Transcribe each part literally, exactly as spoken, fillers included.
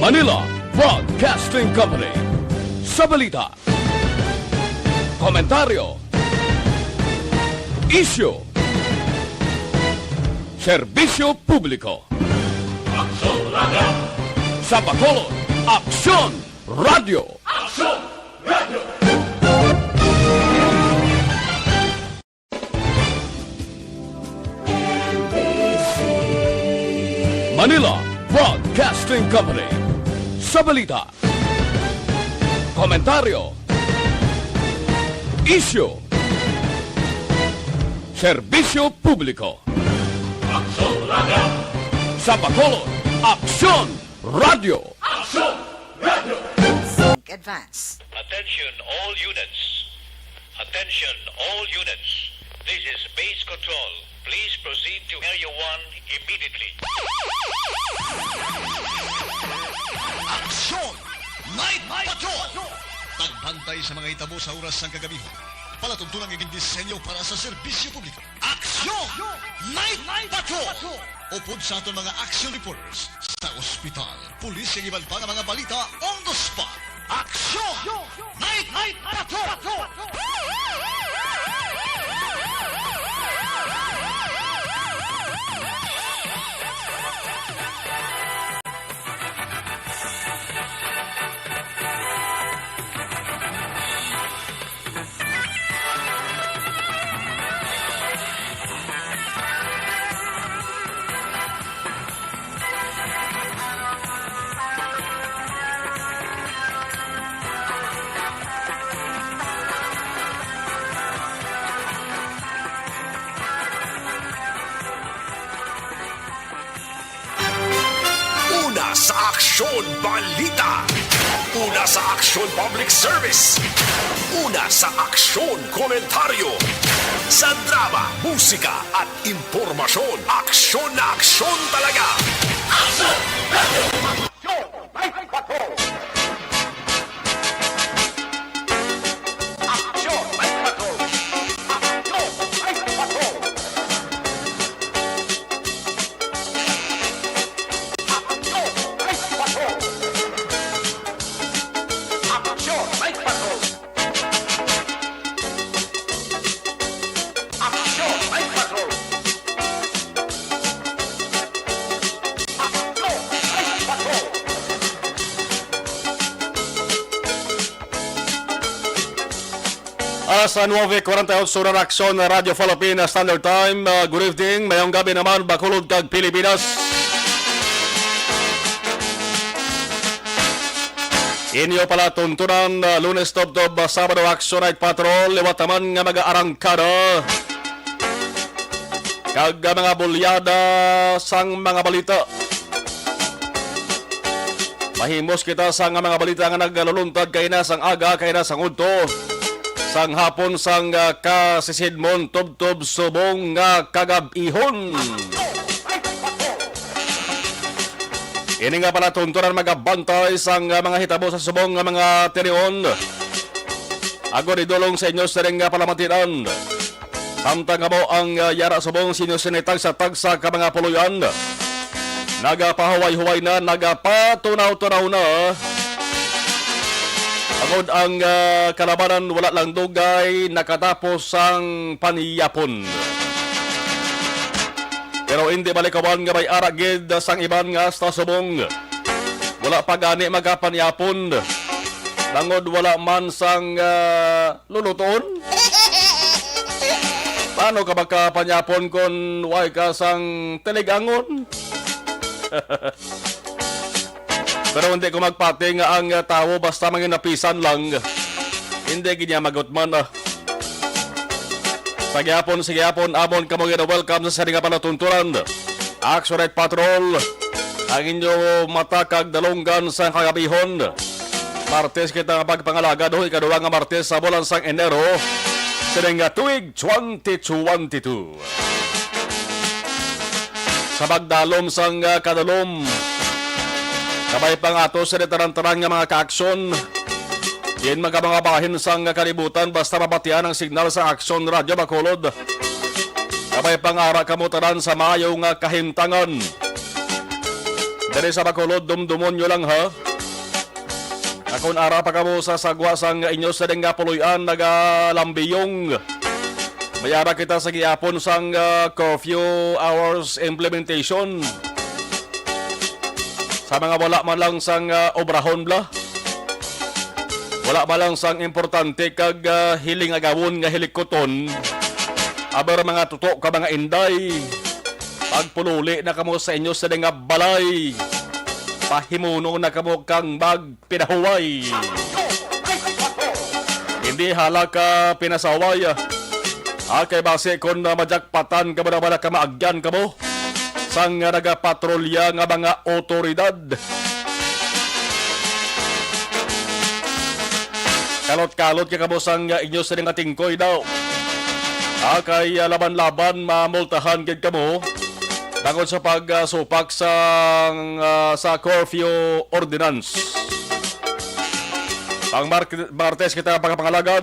Manila Broadcasting Company. Sa balita, komentaryo, isyu, serbisyo publiko. Aksyon Radio. Sa Bacolod, Aksyon Radio. Aksyon Radio. Manila Broadcasting Company. Sa balita, komentaryo, isyu, serbisyo publiko. Aksyon Radio. Sa Bacolod, Aksyon Radio. Aksyon Radio. Think Advance. Attention all units. Attention all units. This is Base Control. Please proceed to Area one immediately. Aksyon! Night Patrol! Pagbantay sa mga hitabo sa oras sang kagabihan. Palatuntunan nga gindisenyo para sa serbisyo publiko. Aksyon! Night Patrol! Upod sa aton mga action reporters sa ospital, pulis, kag iban pa nga mga balita on the spot. Aksyon! Night Patrol! Una sa aksyon, balita. Una sa aksyon, public service. Una sa aksyon, komentaryo. Sa drama, musika, at impormasyon, aksyon na aksyon talaga. Aksyon! Aksyon! Night Patrol! Aksyon! Night Patrol! Aksyon! Night Patrol! Aksyon! Night Patrol! Aksyon! Night Patrol! Aksyon! Night Patrol! Aksyon! Night Patrol! Alas nuebe cuarenta y ocho, hora ng Aksyon, Radyo Philippine Standard Time. Ah, good evening, mayong gabi naman, Bacolod kag Pilipinas. Inyo pala tuntunan, ah, Lunes tubtob, ah, Sabado, Aksyon Night Patrol, liwat naman nga mga arangkada kag, ah, mga bulyada sang mga balita. Mahimos kita sa nga mga balita nga nagaluluntad kay na sang aga, kay na sang udto, sang hapon, sang, ah, kasisidmon, tubtob, subong nga kagab-ihon. Ini nga palatuntunan magabantay sang, ah, mga hitabo sa subong nga mga tinion. Agod idulong sa inyo sining nga palamatian. Samtang amo ang, ah, yara subong sa inyo sini tagsa-tagsa ka mga puloy-an. Nagapahuway-huway na, nagapatunaw-tunaw na. Agod ang, ah, kalabanan wala lang dugay nakatapos sang panyapon. Pero hindi malikawan nga may ara gid sang iban nga hasta subong wala pa gani magapanyapon. Tungod wala man sang, ah, luluton. Paano ka magkapanyapon kon way ka sang tinigangon? Pero hindi ko magpati nga ang, ah, tawo basta manginapisan lang, hindi gid niya magutman, ah. Sa gihapon, sa gihapon, amon kamo gina-welcome sa sini nga palatuntunan. Action Night Patrol, ang inyo mata kag dalunggan sa kagabihon. Martes kita nga pagpangalagad, ho, ikaduha nga Martes sa bulan sang Enero, sining nga tuig twenty twenty-two. Sa pagdalom sang, ah, kadalom, kabay pa nga ato sa tanan-tanan nga mga kaaksyon, din mga, mga bahin sang kalibutan, basta mabatian ang signal sa Aksyon Radyo Bacolod. Kabay pa nga ara kamo tanan sa maayo nga kahimtangan. Diri sa Bacolod, dumdumon nyo lang, ha? Akon ara pa kamo sa sagwa sang inyo sa nga puloy-an nagalambiyong. Mayara kita sa gihapon sang, ah, curfew hours implementation. Sa mga wala man lang sang, ah, obrahon bla. Wala man lang sang importante kag, ah, hiling agawon nga hilikuton. Aber mga tuto ka mga inday, pagpululi na kamo sa inyo sa nga balay. Pahimuno na kamo kang magpinahuway. Hindi hala ka pinasaway. Ah, kay basi kon, ah, majakpatan ka mo na wala ka maagyan ka mo sang nagapatrolya nga mga otoridad. Kalot-kalot ka kamo sang inyo sa nga tingkoy daw. Ah, kay, ah, laban-laban, mamultahan gid kamo tungod sa pagsupak sang, ah, sa curfew ordinance. Pang Mar-, Martes kita, mga pangalagad.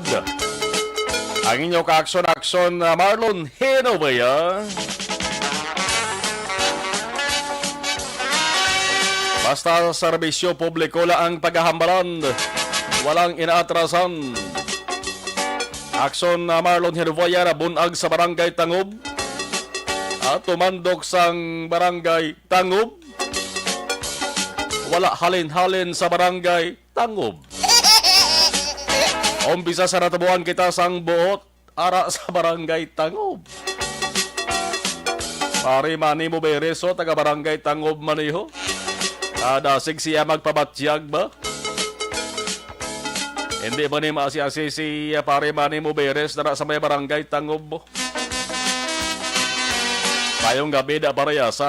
Ang inyo ka-aksyon-aksyon, ah, Marlon Hinovea. Basta serbisyo publiko la ang paghahambalan, walang inaatrasan. Aksyon na Marlon Hervoya na bunag sa Barangay Tangob. At tumandok sang Barangay Tangob. Wala halin-halin sa Barangay Tangob. Umpisa sa natubuan kita sang buot ara sa Barangay Tangob. Pare Manny Muberes, ho, taga Barangay Tangob man, eh, ho. Ah, dasig siya magpabatyag ba? Hindi ba ni maasi-asi si, ah, Pare Manny Muberes na sa may Barangay Tangob mo? Mayong gabi da pareha sa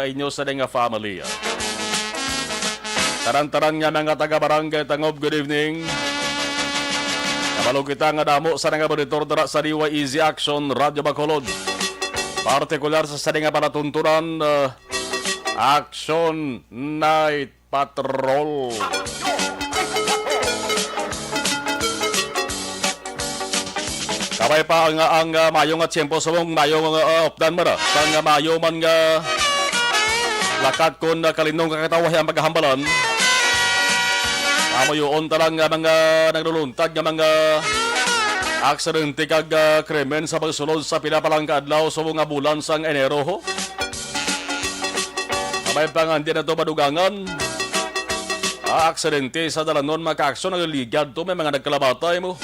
inyo sa nga family, ah. Tanan-tanan nga mga taga Barangay Tangob, good evening. Kabalo kita nga damo sa nga monitor dira sa D Y E Z Action Radio Bacolod. Partikular sa sa nga palatuntunan, ah, Action Night Patrol. Kabay pa ang, ang, ah, mayo nga tiyempo subong mayo nga, ah, updan man, ah. Sang, ah, mayo man nga lakat kon, ah, kalinong kakatawa ang pagkahambalan. Amo yun talang, ah, mga nagluluntad nga mga aksidente kag, ah, krimen sa pagsulod sa pila pa lang ka adlaw subong nga bulan sang Enero, ho. May pangandi na to madugangan. Ah, aksidente sa dalanon, mga kaaksyon, nagliligad to, may mga nagkalabatay mo.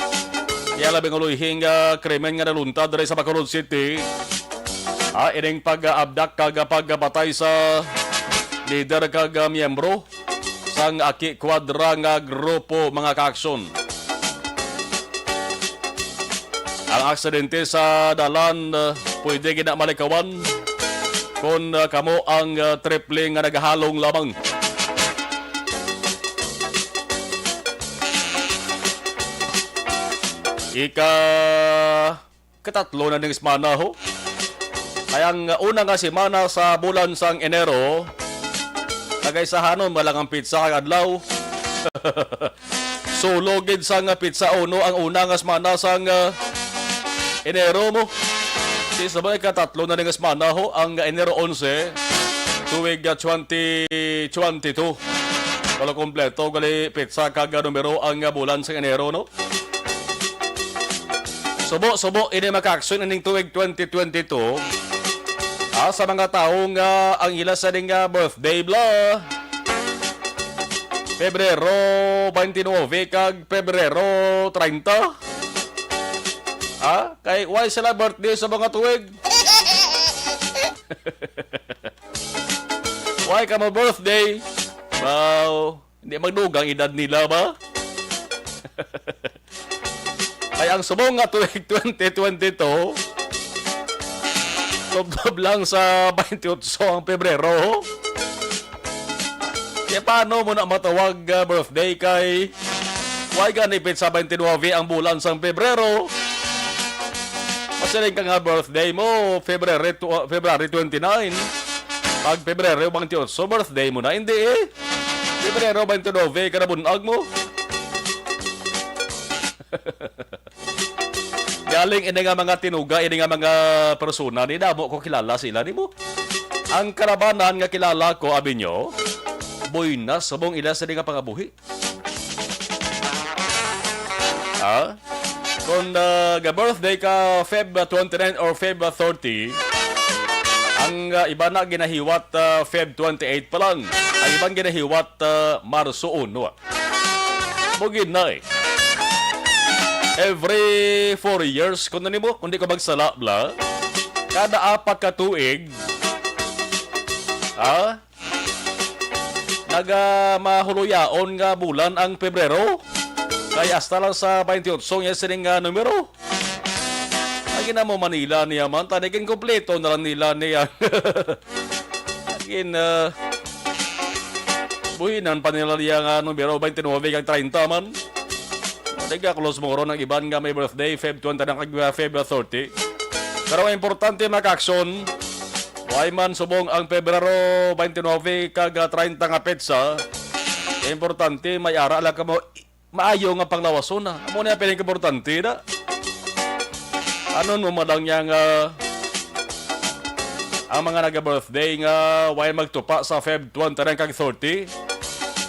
Kaya labing uluyhing, ah, krimen nga naluntad diri sa Bacolod City. Ah, ining pag-abdak kag pagpatay sa leader kag, ah, miyembro sang Aki Kuadra nga grupo, mga kaaksyon. Ang aksidente sa dalan, ah, pwede gid na malikawan kon, ah, kamo ang, ah, triple nga nagahalong lamang. Ika katatlo na ning semana, ho. Kay ang una nga semana sa bulan sang Enero, nagaisahanon ba lang ang petsa kag adlaw? Sulo gid sang petsa uno ang una nga semana sang, ah, Enero mo. Di sabay katatlo na ning semana, ho, ang Enero onse, tuig, ah, twenty twenty-two. Wala kompleto gali petsa kag, ah, numero ang, ah, bulan sang Enero, no? Subo-subo ini, mga kaaksyon, ining tuig twenty twenty-two. Ah, sa mga tawo nga ang ila sa nga birthday bla, Pebrero twenty-nine kag Pebrero treinta. Ah, kay why sila birthday sa mga tuig? Why ka mo birthday? Wow. Hindi magdugang edad nila ba? Ay, ang subong nga tuig twenty twenty-two, tubtob lang sa twenty-eight ang Pebrero. Kaya paano mo na matawag, ah, birthday kay why gani petsa twenty-nine ang bulan sang Pebrero? Masiling ka nga birthday mo, February tw-, February twenty-nine. Pag Pebrero twenty-eight, birthday mo na. Hindi eh. Pebrero twenty-nine, kanabunag mo. Galing ini nga mga tinuga, ini nga mga persona, ni damo ko kilala sila, di mo? Ang karabanan nga kilala ko, abi nyo, boy na subong ila sini nga pangabuhi. Ha? Kung, ah, ga-birthday ka Feb twenty-nine or Feb thirty, ang, ah, iba na ginahiwat, ah, Feb twenty-eight pa lang. Ang iban ginahiwat, ah, Marso uno. Mo gid na eh. Every four years, kung nimo, kung di ko magsala, bla, kada apat ka tuig, ha? Naga mahuluyaon nga bulan ang Pebrero. Kay hasta lang sa twenty-eight niya sining nga numero. Lagi na mo Manila niya man, tani kin kompleto na lang nila niya. Lagi na, buhinan pa nila niya nga numero twenty-nine kag thirty man. Nagkakulos mo ron ang iban nga may birthday, Feb twenty na kag, uh, Feb thirty. Pero ang importante, mga ka-aksyon, way man subong ang Pebrero twenty-nine kag, uh, thirty nga petsa. Importante, may ara lang kamo maayo nga panglawason na. Amo na ang pinakaimportante na. Anon mo madang niya nga ang mga naga-birthday nga way magtupa sa Feb twenty-nine kag thirty,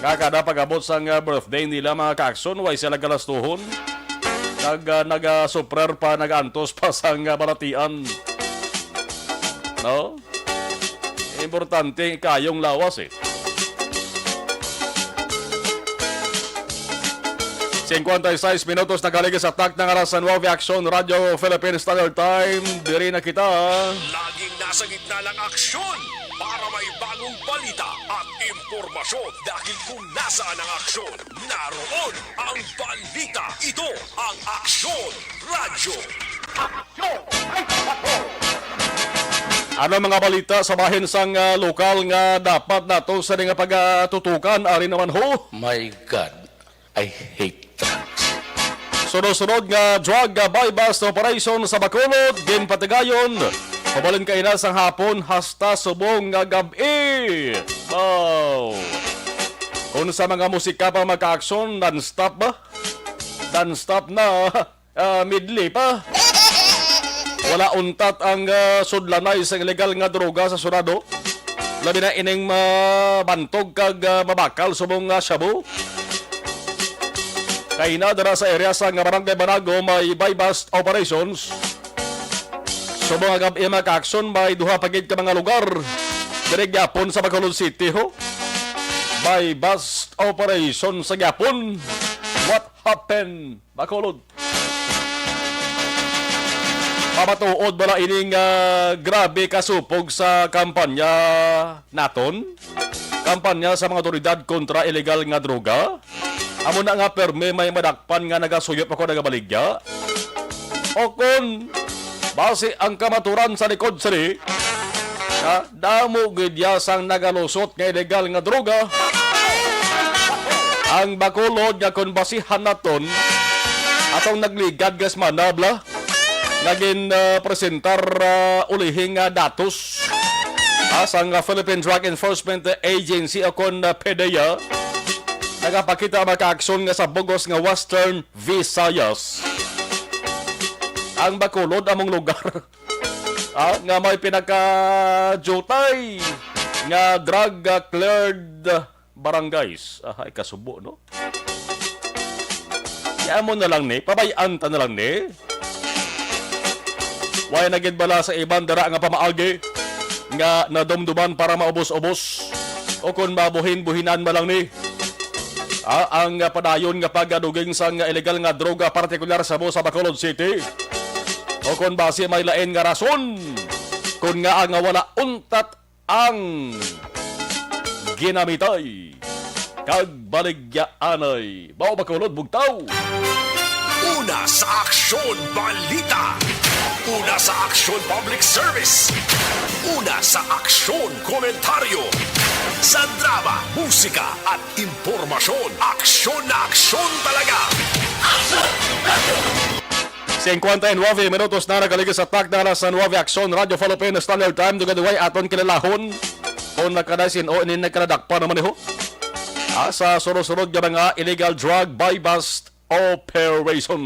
nga kada pag-abot sang, ah, birthday nila, mga ka-aksyon, way sila galastuhon. Nag, ah, naga-suprer pa, nag-antos pa sang, ah, balatian. No? Importante kayong lawas, eh. Cincuenta y seis minutos na kaligis sa takna nga alas nuebe, Aksyon Radio Philippine Standard Time. Diri na kita. Laging nasa gitna ng aksyon para may bagong balita at impormasyon. Dahil kung nasaan ang aksyon, naroon ang balita. Ito ang Aksyon Radyo. Ano mga balita sa bahin sang, ah, lokal nga dapat nato sa nga pagatutukan? Ari naman ho. My God, I hate drugs. Sunod-sunod nga drug, ah, buy-bust operation sa Bacolod, ginpatigayon. Pabalin kaina sang hapon hasta subong nga gab-i. Wow. Kung sa mga musika pa, mga ka-aksyon, non-stop ba? Non-stop na, ah, medley pa. Wala untat ang, ah, sudlanay sa illegal nga droga sa Senado. Labi na ining mabantog kag, ah, mabakal subong nga shabu. Kaina dira sa area sa nga Barangay Banago may buy-bust operations. Subong nga gab-i, mga ka-aksyon, may duha pa gid ka mga lugar diri gyapon sa Bacolod City, ho. Buy-bust operation sa gyapon. What happened, Bacolod? Mapatuod bala ining, ah, grabe kasupog sa kampanya naton? Kampanya sa mga otoridad kontra illegal nga droga? Amo na nga permi may madakpan nga nagasuyop ako nagabaligya? O kon basi ang kamaturan sa likod sini, ha? Damo gid ya sang nagalusot nga illegal nga droga. Ang Bacolod nga kon basihan naton, atong nagligad nga semana, bla, nga gin, ah, presentar, ah, ulihing, ah, datos, ah, sang, ah, Philippine Drug Enforcement Agency o kon, ah, PDEA, nagapakita ang mga kaaksyon nga sa bugos nga Western Visayas, ang Bacolod among lugar ah, nga may pinakajutay nga drug, ah, cleared barangays. Ahay, kasubo, no? Kaya mo na lang ni, pabayaan ta na lang ni. Wala na gid bala sa iban dara nga pamaagi nga nadumduman para maubos-ubos o kung mabuhin-buhinan man lang ni. Ah, ang, ah, padayon nga pagduging sang illegal nga droga, partikular sa mo sa Bacolod City. O kon basi may lain nga rason, kon ngaa nga wala untat ang ginamitay kag baligyaanay. Mao, Bacolod, bugtaw. Una sa aksyon, balita. Una sa aksyon, public service. Una sa aksyon, komentaryo. Sa drama, musika, at impormasyon, aksyon na aksyon talaga. Cincuenta y nueve minutos na nagaligid sa takna na sa nuebe, Aksyon Radio Philippine Standard Time. Dugay-dugay aton kilalahon kung nagkadasin o ini nagkadakpan naman, ho. Ah, sa sunod-sunod nga mga illegal drug buy-bust operation.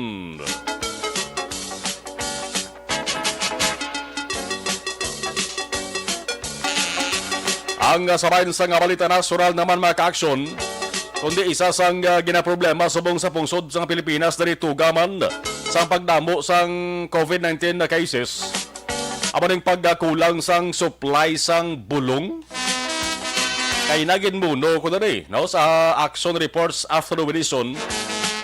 Ah, Ang, ah, sa bahin sang, ah, balita nasyonal naman, mga ka-aksyon, kundi isa sang, ah, ginaproblema subong sa pungsod sang Pilipinas diri tugaman sang pagdamo sang COVID nineteen na cases, amo ning pagkulang sang supply sang bulong. Kay nagin muno ko diri, no, sa Action Reports Afternoon Edition.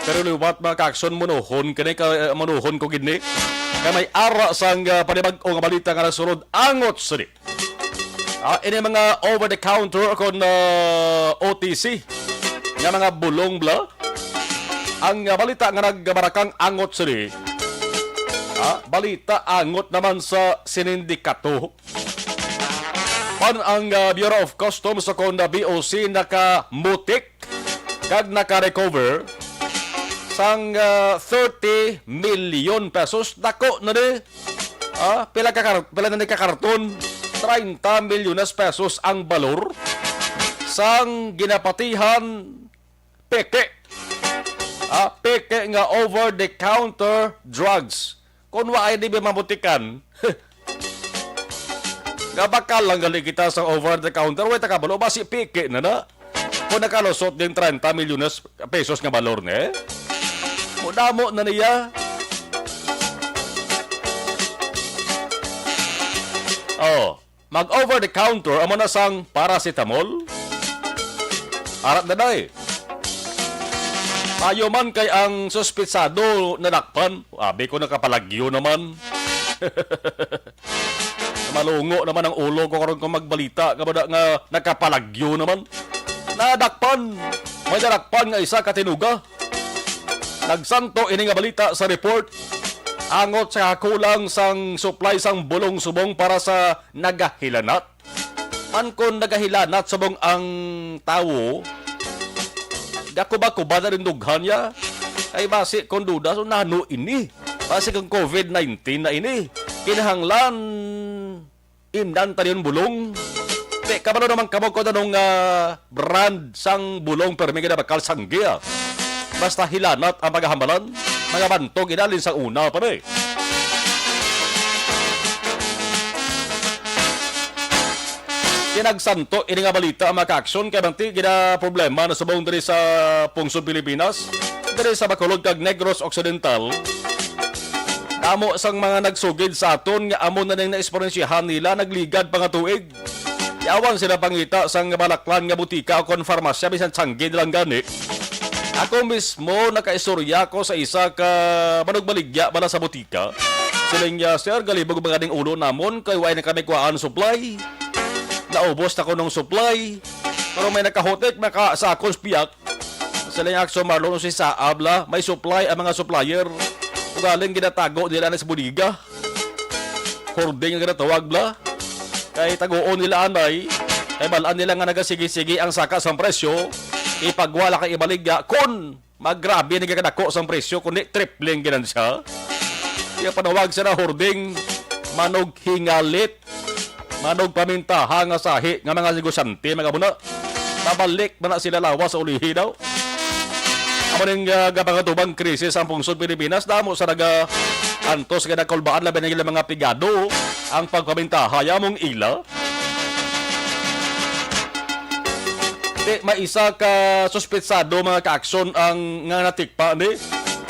Pero liwat, mga ka-aksyon, munuhon kini ka, eh, munuhon ko gid ni. Kay may ara sang, ah, panibag-o nga balita nga nasulod angot sini. Ah, ini mga over the counter kon, ah, O T C nga mga bulong bla. Ang, ah, balita nga nagbarakang angot sini, ah, balita angot naman sa sinindikato. Pan ang, ah, Bureau of Customs o kon, ah, B O C nakamutik kag naka-recover sang, ah, thirty million pesos. Dako na ni. Ah, pila ka kar-, pila na ni ka karton? Treinta milyones pesos ang balor sang ginapatihan peke. Ah, peke nga over-the-counter drugs. Kung wa ay di ba mabutikan, nga bakal lang gali kita sa over-the-counter, way ta kabalo, basi peke na na. Kung nakalusot din treinta milyones pesos nga balor ni, mudamo na niya. Oh, mag over the counter amo na sang paracetamol. Arat na day. Payo man kay ang suspitsado nadakpan. Abi ko, nakapalagyo naman. Malungo naman ang ulo ko karon kung magbalita ka ba na nga nakapalagyo naman. Nadakpan. May nadakpan nga isa ka tinuga. Nagsanto ini nga balita sa report angot sa kakulang sang supply sang bulong subong para sa nagahilanat. Man kon nagahilanat subong ang tawo, gakuba-kuba na rin dughan niya. Ay basi kon duda, so nano ini? Basi kung COVID nineteen na ini. Kinahanglan imnan ta niyon bulong. Di, kabalo naman kamo kung anong, ah, brand sang bulong, pero may ginabakal sanggiya. Basta hilanat ang paghahambalan, mga bantog inalin sang una pa na eh. Kinagsanto ini nga balita ang mga ka-aksyon kay bangti gina problema na subong diri sa pungsod Pilipinas, diri sa Bacolod kag Negros Occidental. Damo sang mga nagsugid sa aton nga amo na ning naesperiensyahan nila nagligad pa nga tuig. Yawan sila pangita sang balaklan nga butika o kon farmasya, bisan tiyangge lang gani. Ako mismo nakaistorya ko sa isa ka manugbaligya bala sa butika. Siling niya, "Sir, galibog ba ganing ulo namon kay wala na kami kuhaan supply. Naubos na kunong supply. Pero may nakahutik maka sa akon piyak." Siling niya, "Akso Marlon, si Saab la, may supply ang mga supplier. Ugaling ginatago nila na sa bodega. Hoarding ang ginatawag bla. Kay taguon nila anay. Kay balaan nila nga nagasigi-sigi ang saka sang presyo. Ipagwala kay ibaligya kon magrabe ni kadako sang presyo, kundi tripling ginansya." Iya panawag sila hoarding, manughingalit, manugpamintaha nga sahi nga mga negosyante, mga buna. Pabalik man na sila lawas sa ulihi daw. Amo ning, ah, gapangatuban krisis ang pungsod Pilipinas. Damo sa naga antos nga nakulbaan labi na ilang mga pigado ang pagpamintaha yamong ila. Di, may isa ka suspetsado, mga kaaksyon, ang nga natikpa ni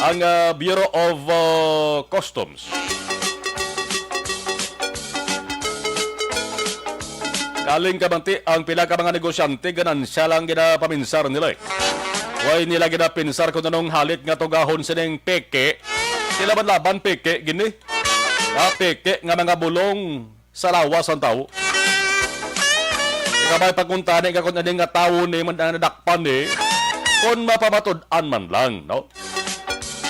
ang, ah, Bureau of, ah, Customs. Galing kabangti ang pila ka mga negosyante, ganansya lang ginapaminsar nila, eh. Way nila ginapinsar kung anong halit nga tugahon sining peke. Sila man laban peke, gini. Ah, peke nga mga bulong sa lawas ang tawo. Ikaw may pagkuntani ka kung ano nga tawo ni man ang nadakpan ni, kung mapamatud-an man lang, no?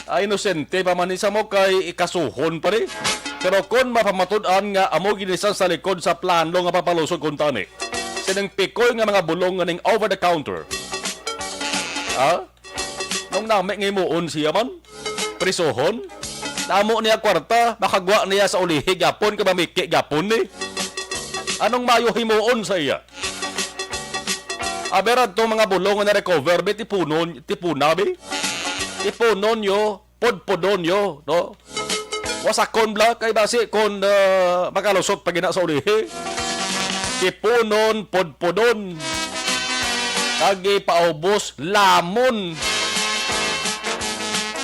Ay, inosente pa man ni sa mo kay ikasuhon pa ni. Pero kung mapamatud-an nga amo ginisan sa likod sa plano nga papalusog kuntani, sining pikoy nga mga bulong nga ning over the counter. Ha? Nung nami nga himuon siya man, prisuhon, namo niya kwarta, makagwa niya sa ulihi gapon, kay mamiki gapon ni. Anong mayo himuon sa iya? Abera to mga bulong nga na-recover, be, tipunon, tipuna, be? Tipunon yo, podpodon yo, no? Wasakon bla, kay basi kon, ah, makalusot pa gina sa ulihi. tipunon, pudpudon, kag ipaubos lamon.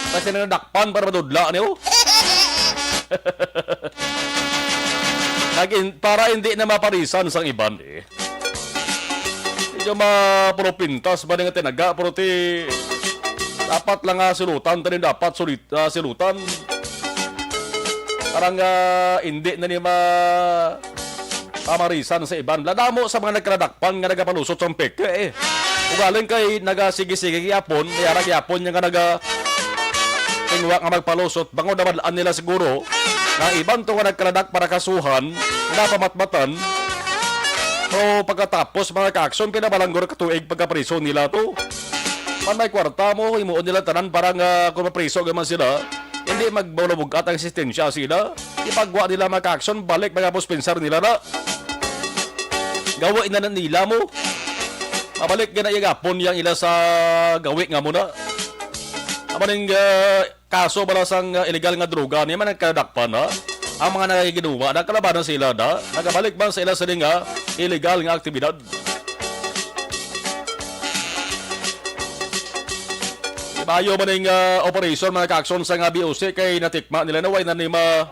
Kasi na nadakpan para madudla niyo. Kag in-, para hindi na maparisan sang iban, eh. Medyo mapulupintas ba nga tinaga, pero ti dapat lang nga silutan, tanin dapat sulit, ah, silutan. Parang, ah, hindi na ni ma-, pamarisan sa iban. Ladamo sa mga nagkaladakpan nga nagapalusot sang peke, eh. Ugaling kay nagasige-sige gyapon, may ara gyapon niya nga naga-, tingwa nga magpalusot, bangod nabal-an nila siguro nga iban to nga nagkaladak para kasuhan, napamatmatan. O pagkatapos, mga kaaksyon, pinabalanggor ka tuig pagkapriso nila to. Man may kwarta mo, himuon nila tanan para nga kung mapriso gaman sila, hindi magbulabog-at ang resistensya sila. Ipagwa nila, mga kaaksyon, balik mga puspensar nila na. Gawi na na nila mo. Mabalik ka na igapon yang ila sa gawi nga mo na. Amo ning, ah, kaso bala sang, ah, illegal nga droga, ni man ang kadakpan, ha? Ang mga nagaginuwa, nakalabanan sila na, nagabalik man sa ila sini nga illegal nga aktibidad. Maayo man ning, ah, operasyon, mga kaaksyon sa nga B O C, kay natikma nila na way na ni ma-,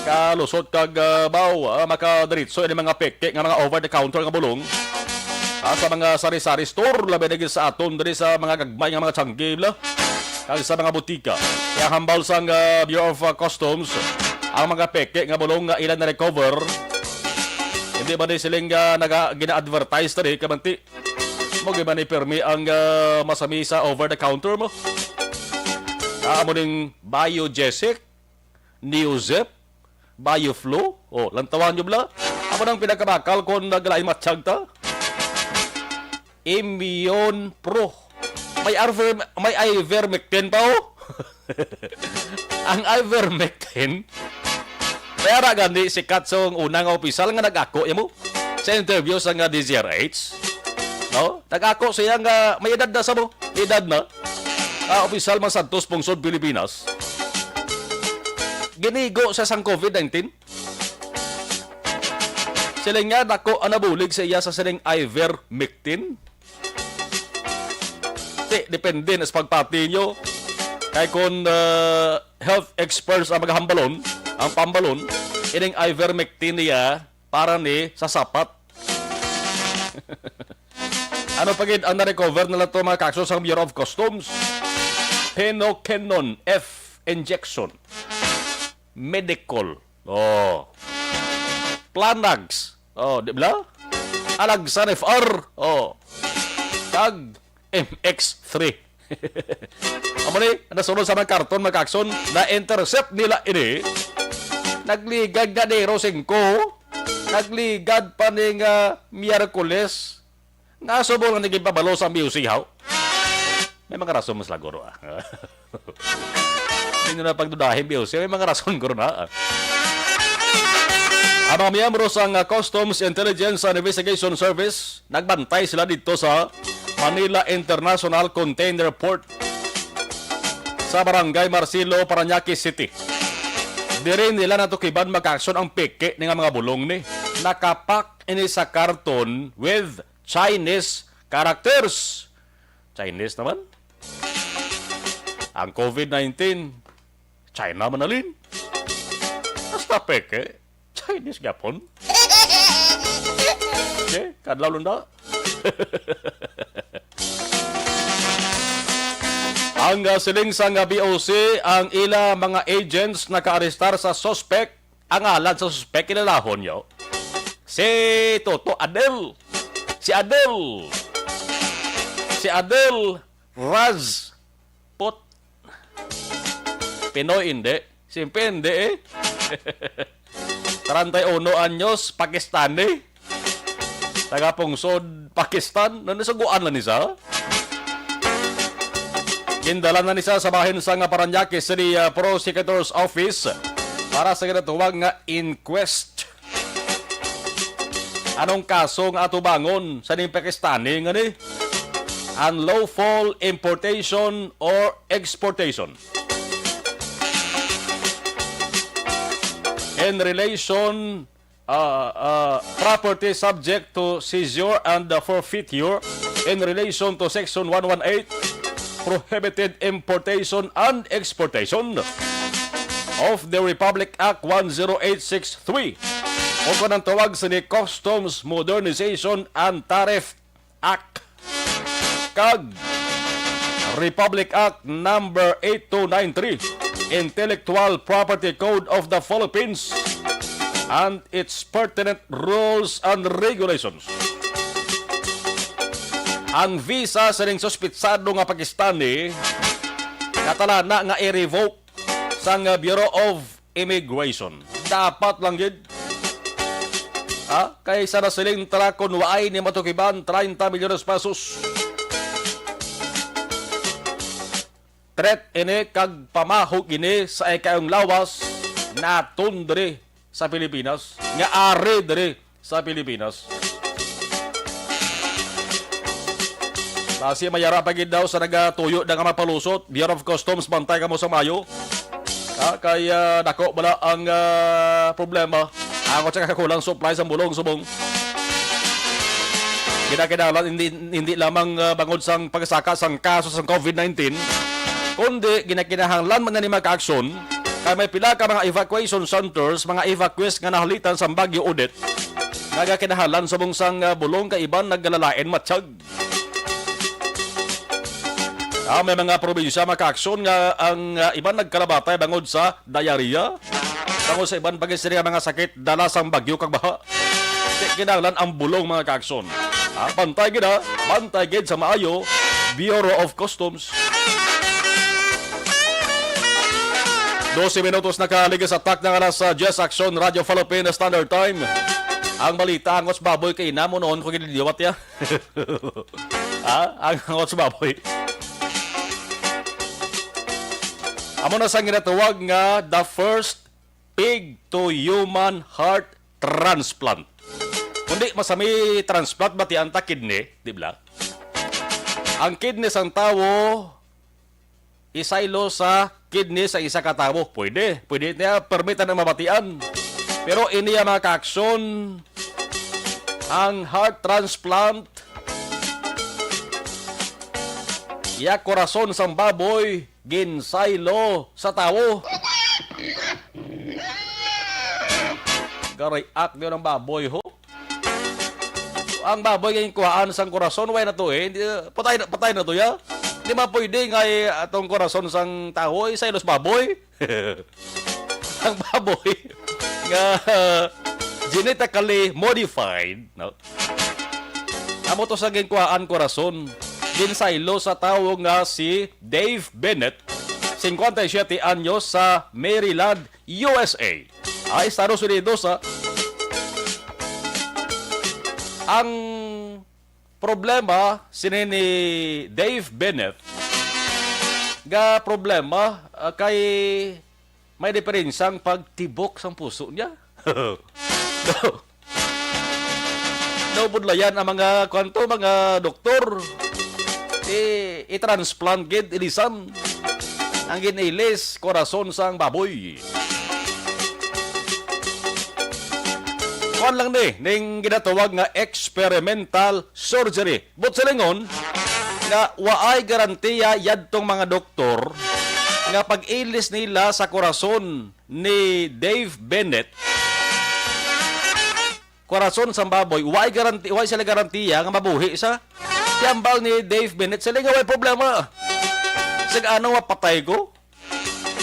kalusot kag, ah, baw, ah, makadiritso ini mga peke nga mga over-the-counter nga bulong, ah, sa mga sari-sari store, labi na gid sa aton diri sa mga gagmay nga mga tiyanggi, bala, kag sa mga butika. Kaya hambal sang, ah, Bureau of, ah, Customs ang mga peke nga bulong nga ilang na-recover. Hindi ba ni siling, ah, naga-, gina-advertise tani, kamanti? Mo gid man ni pirmi ang, ah, masami sa over the counter mo. Ah, amo ning Biogesic, Neozep, Bioflow. Oh, lantawan nyo bala. Amo nang pinakabakal kon nagalain matsyag ta. Immune Pro. May arver-, may ivermectin pa, oh. Ang ivermectin, kaya ra gani sikat sa una nga opisyal nga nag-ako, ya mo, sa interview sa nga D Z R H. No? Nag-ako siya nga may edad na sa mo. Edad na. Ah, opisyal man sa Santos, Pungsod, Pilipinas. Ginigo sa sang COVID nineteen. Sila nga dako ang nabulig sa iya sa sining ivermectin. Ti, depende na sa pagpati nyo. Kay kung, ah, health experts ang maghambalon, ang pambalon, ining ivermectin niya para ni sa sapat. Ano pa gid ang na-recover na lang to, mga kaaksyon, sa Bureau of Customs? Penoquinone F injection. Medicol. Oh. Planax. Oh, di ba? Alaxan F R. Oh. Kag M X three. Amo ni, nasunod sa mga karton, mga kaaksyon, na-intercept nila ini. Nagligad nga Enero singko, nagligad pa ni nga Miyerkules. Nga subong lang naging pabalo sa music, haw? May mga rason mas laguro, ah. Hindi na pagdudahin, music. May mga rason, guro na, ah. Ang mga miyembro sa nga Customs, Intelligence and Investigation Service, nagbantay sila dito sa Manila International Container Port sa Barangay Marcelo, Parañaque City. Diri nila natukiban, mga kaaksyon, ang peke ni nga mga bulong ni. Nakapak ini sa karton with Chinese characters. Chinese naman. Ang COVID nineteen, China man alin. Hasta peke, Chinese gyapon. Okay, kadlaw lunda. Ang, ah, siling sang, ah, B O C, ang ila mga agents nakaarestar sa suspect. Ang ngalan sa suspect, kilalahon nyo? Si Toto Adel. Si Adel. Si Adel Raz Pot. Pinoy, hindi. Siyempre, hindi eh. Treinta y uno anyos, Pakistani. Taga Pungsod, Pakistan. Nanasuguan lang ni sa? Gindala na ni sa, sa bahin sa nga Parañaque City, ah, Prosecutor's Office para sa ginatawag nga inquest. Anong kaso nga atubangon sa ning Pakistani nga ni? Unlawful importation or exportation. In relation uh, uh, property subject to seizure and, uh, forfeiture in relation to Section one one eight, prohibited importation and exportation of the Republic Act one zero eight six three, o kung ang tawag sini, Customs Modernization and Tariff Act, kag Republic Act Number eight two nine three, Intellectual Property Code of the Philippines and its pertinent rules and regulations. Ang visa sining suspitsado nga Pakistani natalana nga i-revoke sang, uh, Bureau of Immigration. Dapat lang gid. Ha? Kay sa nasiling tara, kung waay ni matukiban, treinta milyones pesos. Threat ini kag pamahog ini sa ikayong lawas naton diri sa Pilipinas, nga ari diri sa Pilipinas. Basi mayara pa gid daw sa nagatuyo na nga mapalusot. Bureau of Customs, bantay kamo sa maayo. Ah, kay, ah, dako bala ang, ah, problema. Ang sa kakulang supply sa bulong subong. Kinakailangan hindi, hindi lamang, ah, bangod sang pagsaka sang kaso sang COVID nineteen, kundi ginakinahanglan man ni mga aksyon kay may pila ka mga evacuation centers, mga evacuees nga nahalitan sang Bagyo Odette, nagakinahanglan subong sang, ah, bulong kay iban nagalalain matiyag. Ah, may mga probinsya makaaksyon nga ang, ah, iban nagkalabatay bangod sa diarrhea, bangod sa iban pa gid sini nga mga sakit dala sang bagyo kag baha. Kay kinahanglan ang bulong, mga kaaksyon. Ah, bantay gid, ha? Bantay gid sa maayo, Bureau of Customs. Dose minutos nakaligis sa tak ng alas, ah, diyes, Aksyon Radyo Philippine Standard Time. Ang balita, ang os baboy kay ina mo noon ko giniliwat ya. Ha? Ang hangot sa baboy. Amo na sang ginatawag nga the first pig to human heart transplant. Kundi masami transplant, batian ta kidney, di ba? Ang kidney sang tawo isaylo sa kidney sa isa ka tawo. Pwede. Pwede niya, permit na mabatian. Pero ini ang mga kaaksyon, ang heart transplant, ya korason sang baboy, ginsaylo sa tawo. Garay-ak yun ang baboy, ho. Ang baboy nga ginkuhaan sang korason, way na to eh. Hindi, patay na, patay na to, ya. Di ba pwede nga eh, atong korason sang tawo, eh, saylos baboy? Ang baboy nga genetically modified, no? Amo to sa ginkuhaan korason. Ginsaylo sa tawo nga si Dave Bennett, cincuenta y siete anyos, sa Maryland, U S A. Ay, Estados Unidos, ha? Ang problema sini ni Dave Bennett, ga problema, ah, kay may diferensyang pagtibok sang puso niya. Daw budlayan ang mga, kwanto, mga doktor. I, i-transplant gid, ilisan ang ginilis korason sang baboy. Kuwan lang ni, ning ginatawag nga experimental surgery. But silingon nga waay garantiya yadtong mga doktor nga pag-ilis nila sa korason ni Dave Bennett, korason sang baboy, way garanti, way sila garantiya nga mabuhi sa tiambal ni Dave Bennett. Sila nga way problema. Sig ano mapatay ko?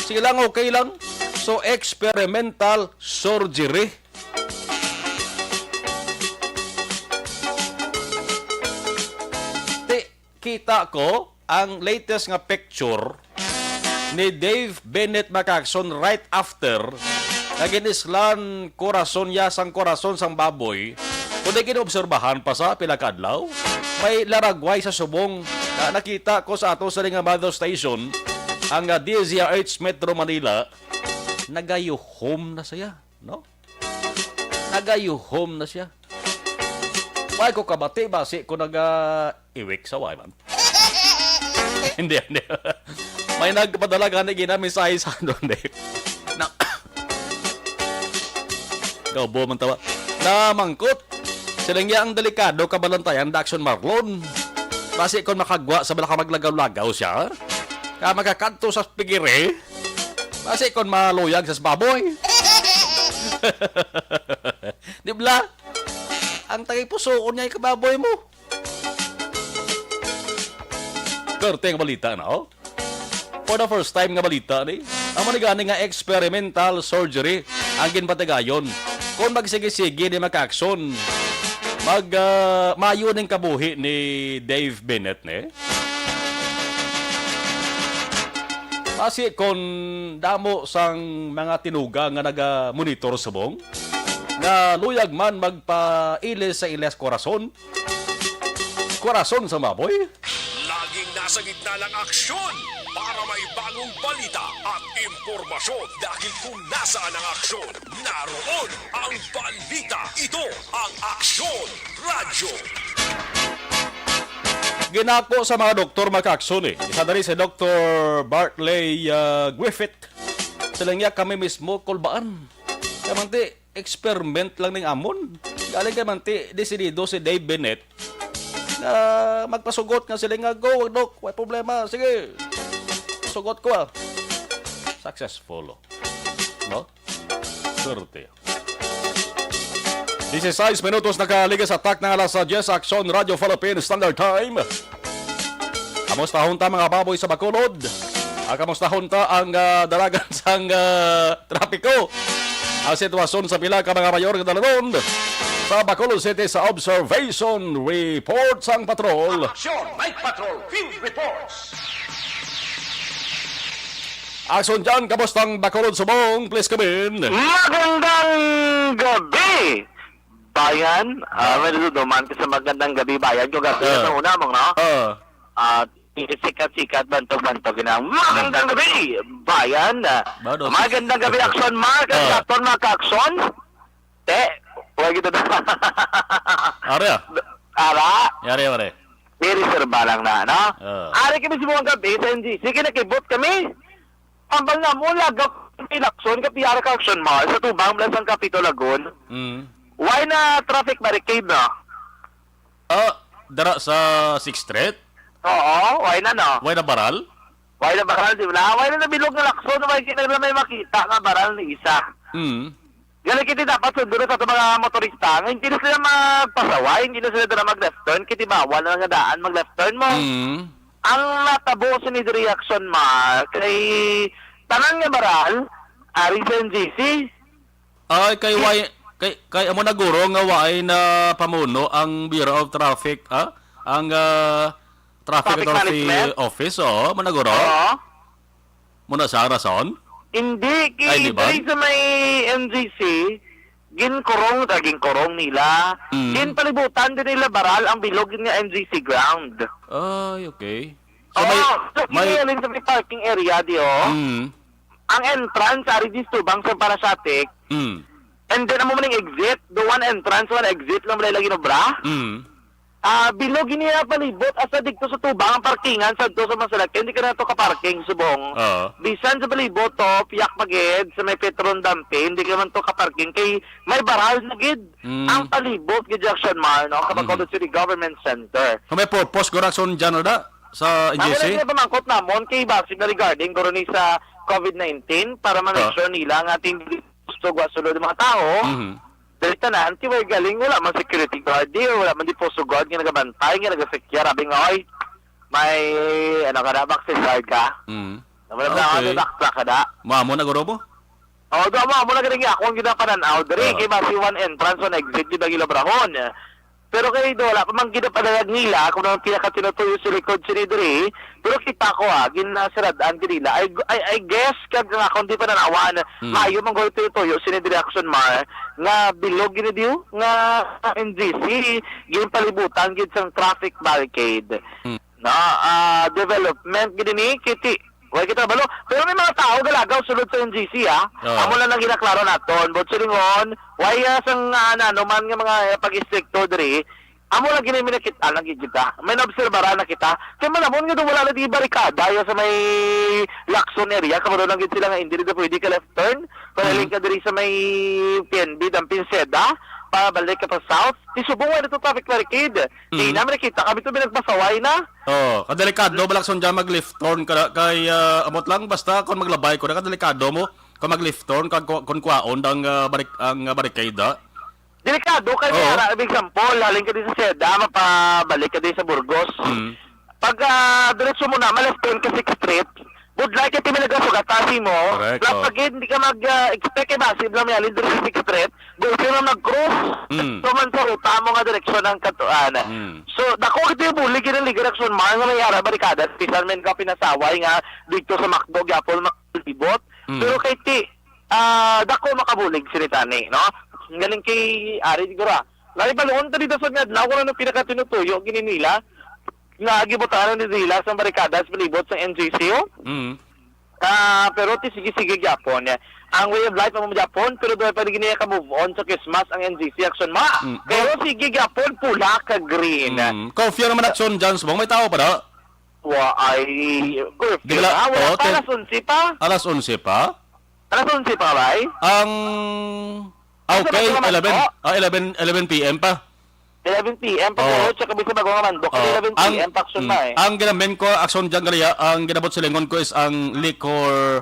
Sige lang, okay lang. So, experimental surgery. Ti, kita ko ang latest nga picture ni Dave Bennett Macaxon right after nga ginislan korason niya sang korason sang baboy. Kung di ginaobserbahan pa sa pila ka adlaw, may laragway sa subong na nakita ko sa ato sa nga Mother Station, ang, ah, D Z R H Metro Manila, nagayuhom na siya, no? Nagayuhom na siya. Why ko kabati ba si ko naga-iwik sa way man? Hindi, hindi. May nagpadala gani gina mensahe sa ano, hindi. Na, Kaubo man tawa. Namangkot. Siling niya ang delikado kabalantayan da Aksyon Marlon. Basi kon makagwa sa bala ka maglagaw-lagaw siya, ka makakadto sa pigiri. Basi kon maluyag sa baboy. Di bala? Ang tagay pusoon niya ikababoy mo. Korte nga balita na, oh. For the first time nga balita ni, amo ni gani nga experimental surgery ang ginpatigayon. Kung magsige-sige ni makaaksyon, mag, ah, mayo ning kabuhi ni Dave Bennett, ne? Basi kon damo sang mga tinuga nga naga-monitor subong, nga luyag man magpailis sa ilas korason, korason sa baboy. Laging nasa gitna ng aksyon para may bagong balita at impormasyon. Dahil kung nasaan ang aksyon, naroon ang balita. Ito ang Aksyon Radyo. Ginako sa mga doktor makaaksyon, eh. Isa dali si Doktor Bartley, ah, Griffith. Siling niya, kami mismo kulbaan. Kaya man ti, experiment lang ning amon. Galing kay man ti, desidido si Dave Bennett na magpasugot nga sila nga, "Go, Dok, way problema. Sige, sugot ko, ah." Successful, oh. No? Swerte. Dieciséis minutos nakaligas sa tak ng alas diyes, Aksyon Radyo Philippine Standard Time. Kamustahon ta, mga baboy sa Bacolod? Ah, kamustahon ta ang, ah, dalagan sang, ah, trapiko? Ang sitwasyon sa pila ka mga mayor nga dalanon sa Bacolod City sa observation report sang patrol. Aksyon, Night Patrol, Field Reports. Aksyon dyan, kamustang Bacolod subong? Please come in. Magandang gabi, bayan. Ah, Ah. May duduman ka sa magandang gabi, bayan. Kung gabi Ah. na una, mong, no? Ah. Ah, sikat-sikat, bantog-bantog na. Magandang gabi, bayan. Ah, Ba, no? Magandang gabi, Aksyon Mark. Ah. Ang Katon, mga ka-aksyon. Te, wag ito na. Are, ah. Ara? Yari, are. May reserva lang na, no? Ah. Ari kami sa mga gabi sa N G C, kinakibot kami. Ambal na mo, lagaw sa eleksyon, kapiyara ka Aksyon Mark, sa tubang, mula sang Capitol Lagun. Mm. Why na traffic barricade na? Ah, dara sa Sixth Street? Oo, why na, no? Why na baral? Why na baral, di ba? Why na nabilog nga lakson? Why kaya na may makita nga baral ni isa? Mm. Gani, kiti dapat sundon sa ato mga motorista nga hindi na sila magpasaway, hindi na sila dala mag-left turn, kiti bawal na nga daan mag-left turn mo. Mm. Ang natabo sa ni reaction, ma, kay tanan nga baral, ari sa N G C. Ay, kay Di- why, kay, kay amo na guro nga why na pamuno ang Bureau of Traffic, ah? Ang, ah, Traffic Traffic Authority Management? Office, oo, amo na guro. Oo. Muna sa rason? Hindi, Ay, kay di ba? Diri sa may N G C, ginkurong, ah, ginkurong nila. Mm. Ginpalibutan din nila baral ang bilog nga N G C ground. Ay, okay. So, Oo, may, so, may ginilin sa may parking area, di, oh. Mm. Ang entrance, ari dis tubang sa Parasitic. Mm. And then, amo man ang exit. Do one entrance, one exit lang man lagi nobra. Mm. Ah, bilog ini nga palibot, asa dito sa tubang ang parkingan, sa to sa Masalak, hindi ka na to ka-parking, subong. Oo. Bisan sa palibot to, piyak pa gid, sa may Petron Dampi, hindi ka man to ka-parking, kay may baral na gid Mm. ang palibot gid, Jackson Mar, no? Kapag Mm. City Government Center. Kung may purpose, guro, Aksyon dyan, wala? Sa N G C? Ang wala nila pamangkot namon, kay base na regarding, guro, ni sa COVID nineteen, para ma-make Ah. sure nila nga ating gusto wa sulod ang mga tao, Mhm. dali tanan, ti way galing, wala man security guard di, wala man di poso guard nga nagabantay, nga nagasekyar, abi nga, oy, may, ano ka na, vaccine card ka? Mhm. Wala na, Okay. ano, dakta ka na? Mamo na, guro mo? O, do mo, amo na galing ako ang ginapanan-aw diri, Ah. kay basi one entrance, one exit, di ba, gilabrahon? Pero kay do, wala pa man gid padayag nila kung ang pinakatinutuyo sa likod sini diri. Pero kita ko, ah, ginasirad-an gid nila. I, I, I guess, kag nga akong di pa nanawan, Hmm. maayo man gud tuyo-tuyo sini diri, Action Mar, nga bilog gid diyo, nga N G C, ginpalibutan gid sang traffic barricade. Hmm. No, ah, development gid ni, kiti, Wa kita balo. Pero may mga tao galagaw sulod sa N G C, ah. Oo. Amo lang nang ginaklaro naton. But silingon, why, ah, sang, ah, nano man nga mga, ah, pag-istrikto diri, Amo lang gini may nakita, nakikita. May naobserbaran na kita. Kay malabon nga daw wala na di barikada ya sa may Lacson area. Kabalo lang gid sila nga hindi na pwede ka left turn. Pahaling Mm. ka diri sa may P N B, Dampin Seda. Pabalik ka pa south. Di subong wala to traffic barricade. Di Mm. namin nakita. Kami to binagpasaway na. Oh, kadelikado ba, Lacson, dyan mag-left turn ka, kay, ah, amot lang, basta kung maglabay ko na, kadelikado mo, kung mag-left turn, kag ku-, kung kuwaon ang, ah, barik-, ang, ah, barikada. Delikado kay Oo. may ara, example, halin ka din sa Seda, mapabalik ka din sa Burgos. Mm. Pag, ah, diretso mo na, ma-left turn ka Sixth Street, budlay ka ti may nagasugatan mo, Correct, oh. lapag hindi ka mag, ah, expect kay basi lang may halin diri sa Sixth Street, gusto na mag-cross, Mm. so man sa ruta mo nga direksyon ang katuan. Mm. So, dako kita yung bulig, yun ang ligar action, mahal nga may ara, barikada, bisan men ka pinasaway nga dito sa Macdo, gyapon, libot. Mm. Pero kay ti, ah, dako makabulig sini tani, no? Galing kay Ari siguro, ah. Lagi pa noon, tadi dasod nga adlaw, kung ano pinakatinutuyo, gini nila, nga gibutaran ni nila sa barikada sa palibot sa N G C O. Mm. Ah, pero ti sige-sige gyapon. Ang way of life mo gyapon, pero doon pa rin ka move on sa Christmas ang N G C action ma. Mm. Pero sige gyapon, pula ka green. Mm. Curfew naman action dyan, subong may tao pa na? Wa ay curfew Di ba la-, na. Wala oh, pa, ten alas onse pa. Alas onse pa? Alas onse pa, bay? Ang, ah, Sa okay, mga eleven. manok? Ah, eleven, eleven P M pa. Eleven P M pa Oh. po, tsaka bisa bago nga mandok. Oh, Eleven ang, P M pa action mm, na eh. ang ginamin ko, action dyan, Galia, ang ginabot silingon ko is ang liquor,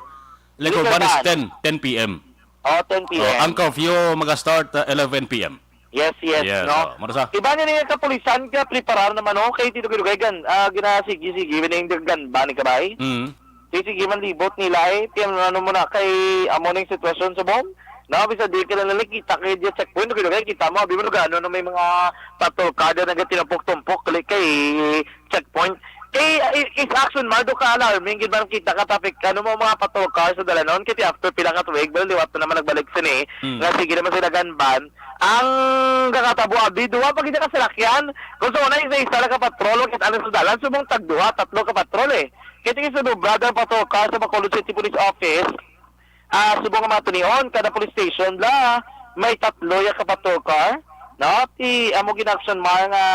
liquor Liquor ban is ban. ten, ten P M. Oh, ten P M. Oh, ang curfew mag-start, uh, eleven P M. Yes, yes, Yes, no? oh, marasa. Iba niya niya kapulisan ka, preparar naman, no? Kay Tito Gilugagan, ah, ginasigi-sige, winning the gun ba ni kabay? Mm. Sige, sige, man libot nila eh. Kaya ano mo na kay amo ning sitwasyon sa bom? No, bisa di ka na nakita kay di checkpoint, Tito Gilugagan, kita mo, abi mo, ano, may mga patrol car na nagtinampok-tumpok, kay, kay checkpoint. Kay, eh, is action, Mar, do ka alarming, gid man kita ka traffic, ano mo, mga patrol car sa dalanon, kay after pila ka tuig, bal, liwat na naman nagbalik sini, Mm. nga sige naman sila gun ban. Ang kakatabo, abi, duha pa gid ka salakyan, kung sa una, isa-isa lang ka patrol, kit ano sa dalan, subong tag duha, tatlo ka patrol, eh. Kaya tingin sa dublada ang patrol car sa Bacolod City Police Office, ah, subong nga mga tunion, kada police station la, may tatlo ya ka patrol car, no? Ti amo ginaksyon, Mar, nga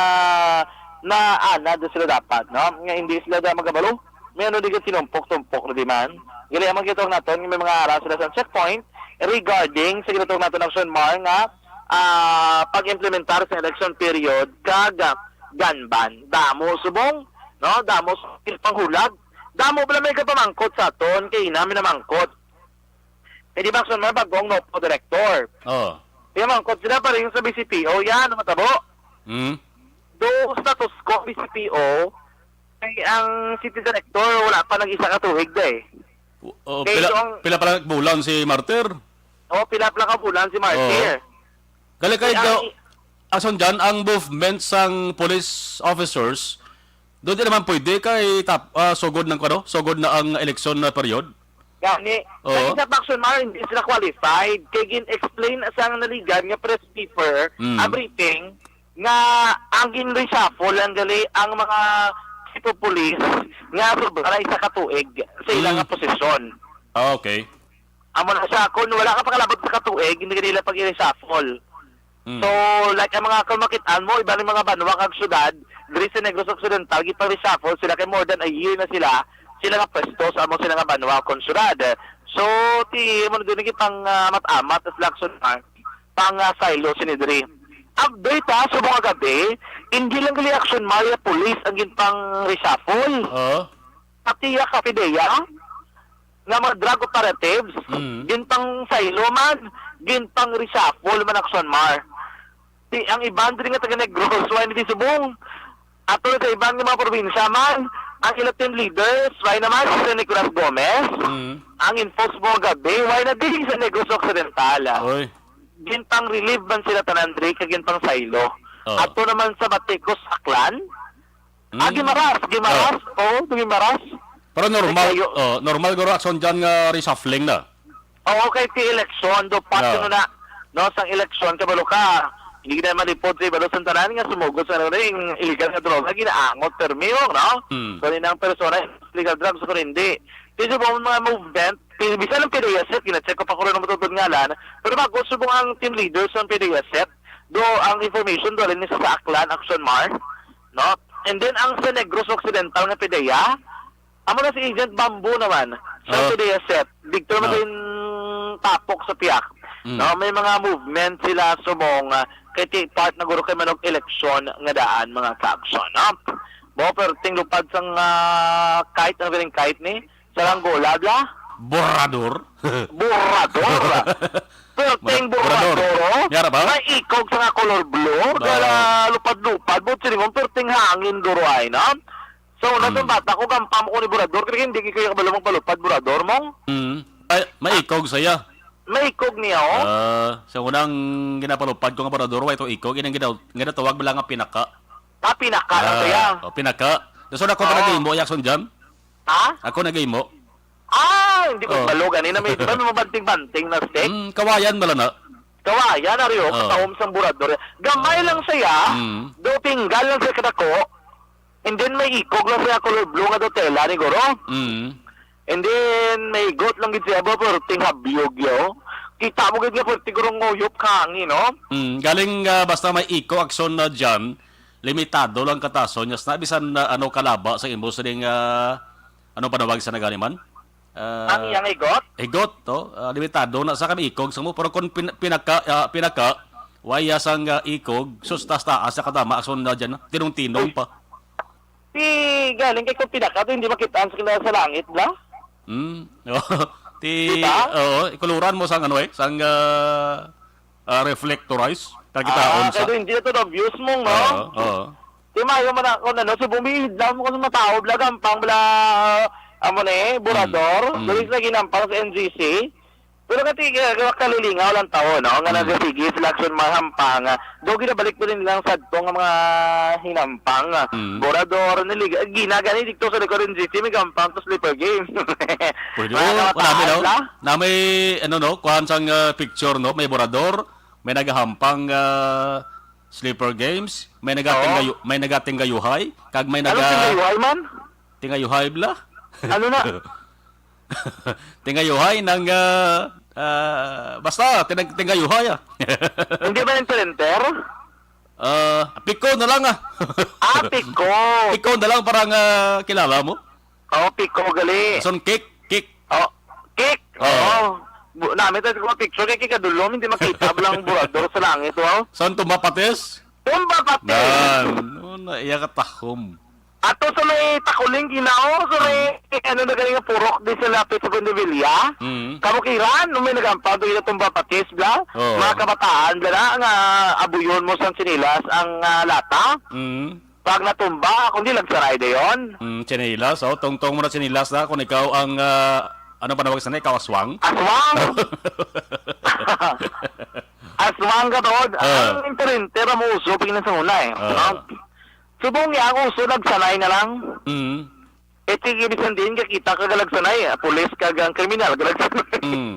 naanad sila dapat, no? Nga hindi sila da magabalo. May ano di ka tinumpok-tumpok na di man. Gali, amang gitawag naton, may mga ara sila sa checkpoint regarding sa ginatawag naton action, Mar, nga, ah, pag-implementar sa election period kag, ah, gun ban. Damo subong, no? Damo sa panghulag. Damo pala may kapamangkot sa aton, kay ina, may namangkot. Eh, di ba, action, may bagong NOPO director. Oh. Kaya mangkot sila pa rin sa B C P O. Yan, ang matabo. Mm. Do status quo, B C P O, kay ang city director, wala pa nag-isa ka tuig da eh. O, o, Kay pila, yung pila pala bulan si Martyr? O, pila pala ka bulan si Martyr. Oo. Gali kay Kay daw, ang ason dyan, ang movement sang police officers, doon din naman pwede kay tap, ah, sugod ng, ano, sugod na ang eleksyon na period? Gani, Oo. Gani sa faction, Mar, hindi sila qualified. Kay gin-explain sa ang naligan nga press paper, Mm. a briefing, nga ang gin-reshuffle lang gali ang mga chief of police nga sobra na isa ka tuig sa ilang Mm. nga posisyon. Ah, okay. Amo na siya, kung wala ka pakalabot sa katuig, hindi ka nila pag-reshuffle. Mm. So, like, ang mga, kung makit-an mo, iba ning mga banwa kag syudad, diri sa Negros Occidental, gipang-reshuffle sila kay more than a year na sila, sila nga pwesto sa amo sila nga banwa kag syudad. So, ti, mo na din gipang, ah, amat-amat, tas lakson na, pang, ah, silo sini diri. Update, ha, subong nga gabi, hindi lang gali action, Maya Police ang ginpang-reshuffle. Oo. Pati ya ka PDEA, nga mga drug operatives, Mm. ginpang silo man, ginpang reshuffle man, action, Mar. Ti, ang iban diri nga taga Negros, wala ni subong. Ato sa iban nga mga probinsya man, ang ila team leaders, wala naman si Nicolas Gomez. Mm. Ang infos mo gabi, wala na din sa Negros Occidental. Oy. Ginpang relieve man sila tanan diri, kag ginpang silo. Oh. Ato naman sa Baticos, Aklan, Mm. Ah, Guimaras, Guimaras. Oh. Oh, Guimaras. Pero normal, Kay kayo oh, normal guro action dyan nga reshuffling na. Oo, kay ti eleksyon, do, pati Yeah. no na, no, sang eleksyon, kabalo ka, hindi na malipod sa iba do sa tanan nga sumugod sa ano, yung illegal nga droga, ginaangot, permi, no? Hmm. So, yun ang persona, illegal drugs, kung hindi. Kasi po, mga movement, Pi-, bisan ang PDEA set, gina-check ko pa ko rin ang matutod ngalan. Pero bago, subong ang team leaders ng PDEA set, Do ang information do rin sa, sa Aklan, Action Mar, no? And then ang sa Negros Occidental nga PDEA, amo na si Agent Bamboo naman. Siya Oh. PDEA set. Dito naman Oh. din tapok sa piyak. Mm. No, may mga movement sila subong, ah, kay ti part na guro kay manog eleksyon nga daan, mga ka-aksyon, no? Bo, perting lupad sang, ah, kite, ano galing kite ni? Saranggola, bla? Borador. Borador. Perting Bora-, borador. Borador, oh. Yara ba? May ikog sa nga color blue. Ba? Dala lupad-lupad. Buot silingon, perting hangin, guro, ay, no? So, una sa Mm. bata ko, gampang ko ni borador. Kaya hindi ko yung kabalo magpalupad, borador mo. Mm. Ay, may ikog saya. May ikog niya, oh. Ah, sa unang ginapalupad ko nga borador, wa ito ikog. Inang ginaw-, ginatawag bala nga pinaka. Ah, pinaka lang Ah, saya. Oh, pinaka. So, ako pa Oo. nag-imo, Jackson Jam? Ha? Ako nag-imo. Ah, hindi ko Oh. kabalo. Ganina may, di ba, may mabanting-banting na stick? Mm, kawayan bala na. Kawayan, ari, oh, Oh. katahom sang borador. Gamay Oh. lang siya. Mm. Do tinggal lang siya kadako. And then may ikog lang siya, color blue nga do tela ni guro. Mm. And then may igot lang gid siya, bo, pero tinghabyog yo. Kita mo gid nga perti guro nguyop ka hangin, no? Mm, galing, ah, basta may iko aksyon na dyan, limitado lang katason, yes na, bisan na, ano, kalaba sa imo sining, ah, ano panawag sa nagani man? Ah, Ang iyang igot? Igot, to. Ah, limitado na sa kami ikog sa mo, pero kung pin-, pinaka, ah, pinaka, waya sang, ah, ikog, sus, taas-taas sa kadama, aksyon na dyan, tinong-tinong Uy. pa. Ti galing kay kung pinaka to, hindi makitaan sa kila sa langit, bla? Hmm. Ti, Diba? Oo, ikuluran mo sang ano eh, sang, ah, ah, reflectorize. Kagitaon Ah, sa kaya hindi na to obvious mong, no? Oo, oo. Ti mayo man ako na, no? So, bumihid lang mo kung mataob lang, gampang bla, amo na eh, burador. Mm, mm. Dali sila ginampang sa N G C. Pero kati, eh, kalilingaw lang tao, no? Nga Mm. nagasigi sila aksyon mahampang, ah, do ginabalik pa rin nilang sadto nga mga hinampang, ah, Mm. borador, nilig-, ginagani dito sa likod ng G C, may gampang to sleeper game. Pwede. Mga Oo, kabataan wala, no? Sila? Na may, ano, no? Kuhan sang, ah, picture, no? May borador, may nagahampang, ah, sleeper games, may Oo. nagatinggayu-, may nagatinggayuhay, kag may Anong naga- tinggayuhay man? Tinggayuhay, bla? Ano na? Tingayuhay nang, ah, ah, basta, tinag-, tingayuhay, ah. Hindi ba yung printer? Ah, Pico na lang, ah. Ah, Pico. Pico na lang para nga kilala mo. Oh, Pico, gali. Son cake, cake. Oh, cake. Oh. Oh. Bu-, namin tayo sa picture, kay kikadulom, hindi makita lang burador sa langit, oh. Son tumba patis? Tumba patis. Nan, oh, na, iya ka tahom. Ato sa may Takuling, Ginao, sa may, Mm. ano na galing nga purok di sa lapit sa Bundevilla. Mm. Kabukiran, nung may nagampang to, yung tumba patis, bla? Oo. Mga kabataan, bla, na, nga abuyon mo sang sinilas ang, ah, lata. Mm. Pag natumba, kung di, lagsaray dayon. Mm, tsinelas, oh. Tungtong mo na tsinelas na kung ikaw ang, ah, ano panawag sa na, ikaw aswang? Aswang? Aswang ka, Tod. Ah. Ang internetera mo uso, pag sa una, eh. Ah. No? Subong niya, ang uso, nagsanay na lang. Mm. Eh, tig-, ibig sabihin, kakita ka galagsanay, ah, pulis ka, ang kriminal, galagsanay. Mm.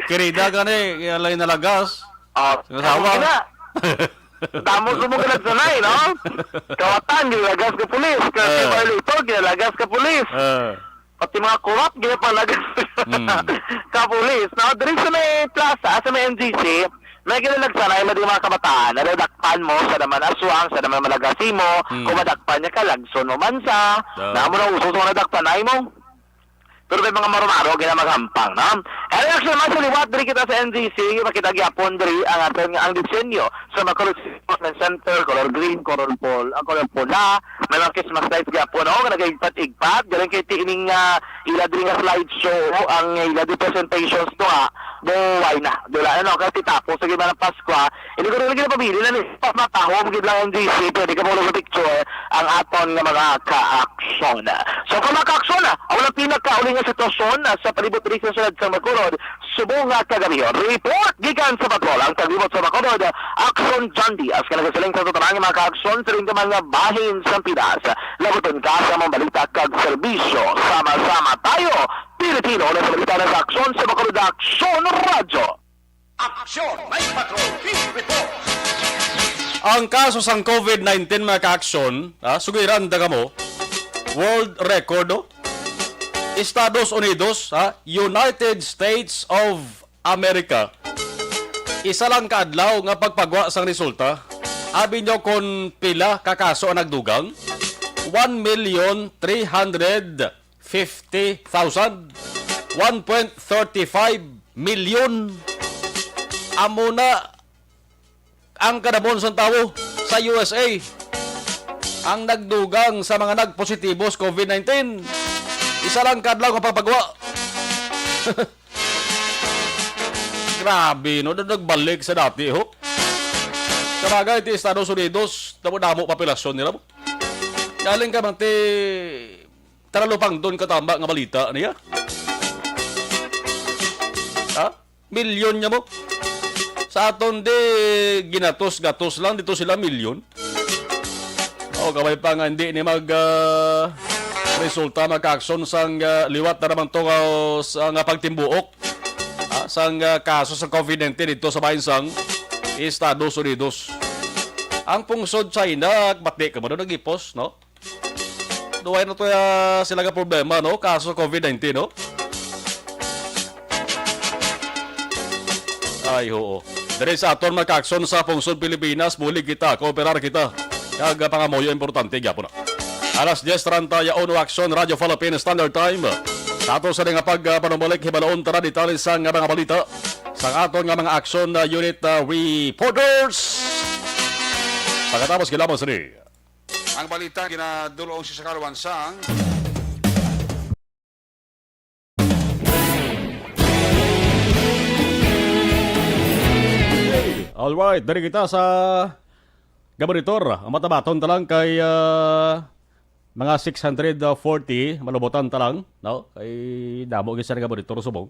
Kirida ka ni, kaya lang nalagas. Ah, Sa asawa. Ano na? Damo sa mga galagsanay, no? Kawatan, ginalagas ka pulis. Kasi Ah. violator, ginalagas ka pulis. Ah. Pati mga corrupt, ginapalagas. Mm. Ka pulis, no? Diri sa may plaza, sa may N G C, may ginalagsanay mo di mga kabataan. Nadadakpan mo, sa naman aswang, sa naman malagasi mo, Mm. kung madakpan niya ka, lagson mo man sa, Ah. Namo na uso sa mga nadakpanay mo. Pero may mga marumaro, ginamaghampang, no? And actually, mas liwat, diri kita sa N G C, makita gyapon diri ang aton nga ang disenyo sa mga color development center, color green, color pol-, ang color pula, may mga Christmas lights gyapon, no? Nga nagaipat-igpat, galing kay tiining, ah, ila diri nga slide show, ang ila di presentations to, ha. Buhay na. Dula na, no? Kasi tapos, sige, mga Paskwa, hindi ko rin lagi napabili na ni pa matahom gid lang ang G C, pwede ka mo sa picture ang aton nga mga kaaksyon. So, kung mga kaaksyon, ang walang pinakauli nga sitwasyon, ah, sa palibot diri sa siyudad sa Bacolod, subong nga kagabi. Report gikan sa patrol ang taglibot sa Bacolod, Aksyon John Diaz, nga nagasiling sa tanan nga mga kaaksyon sa rin ka mga bahin sa Pinas. Labuton ka sa mga balita kag serbisyo. Sama-sama tayo, Pilipino, na sa balita na sa Aksyon sa Bacolod, Aksyon Radyo. Aksyon, may patrol, field report. Ang kaso sang COVID nineteen, mga kaaksyon, ah, sugiran da kamo, world record, no? Estados Unidos, ha? United States of America. Isa lang ka adlaw nga pagpagwa sang resulta. Abi nyo kon pila ka kaso ang nagdugang? One million three hundred fifty thousand. One point thirty five million. Amo na ang kadamon sang tawo sa U S A. Ang nagdugang sa mga nagpositibo sa COVID nineteen. Isa lang ka adlaw nga pagpagwa. Grabe, no? Daw nagbalik sa dati, ho? Sabagay, ti Estados Unidos, damo-damo populasyon nila, mo. Galing ka man, ti, taralupang doon katama nga balita niya. Ha? Milyon niya mo? Sa aton, di, ginatos-gatos lang, dito sila milyon. O, kabay pa nga, hindi ni mag, ah, resulta, magka-aksyon sang, ah, liwat na naman to, ah, sa nga pagtimbuok, ah, sang, ah, kaso sa COVID nineteen dito sa bahin sang Estados Unidos. Ang pungsod China, pati ka mo doon nag-ipos, no? Duway na to, ah, sila nga problema, no? Kaso sa COVID nineteen, no? Ay, oo. Diri sa aton magka-aksyon sa pungsod Pilipinas, bulig kita, kooperar kita. Kag, ah, pangamuyo, importante gyapon na. Alas diyes treinta, yaon o aksyon, Radyo Philippine Standard Time. Sa ato sa nga pag, ah, panumalik, hibaloon ta na detalye sa nga mga balita sa aton nga mga aksyon, ah, unit, ah, reporters. Pagkatapos, kailangan sini. Ang balita ginadulong si Sakaluan sang Alright, diri kita sa Gaboritor. Ang matabaton ta lang kay, ah, mga six hundred forty, malubotan ta lang, no? Kay damo gyud sa Gaboritor subong.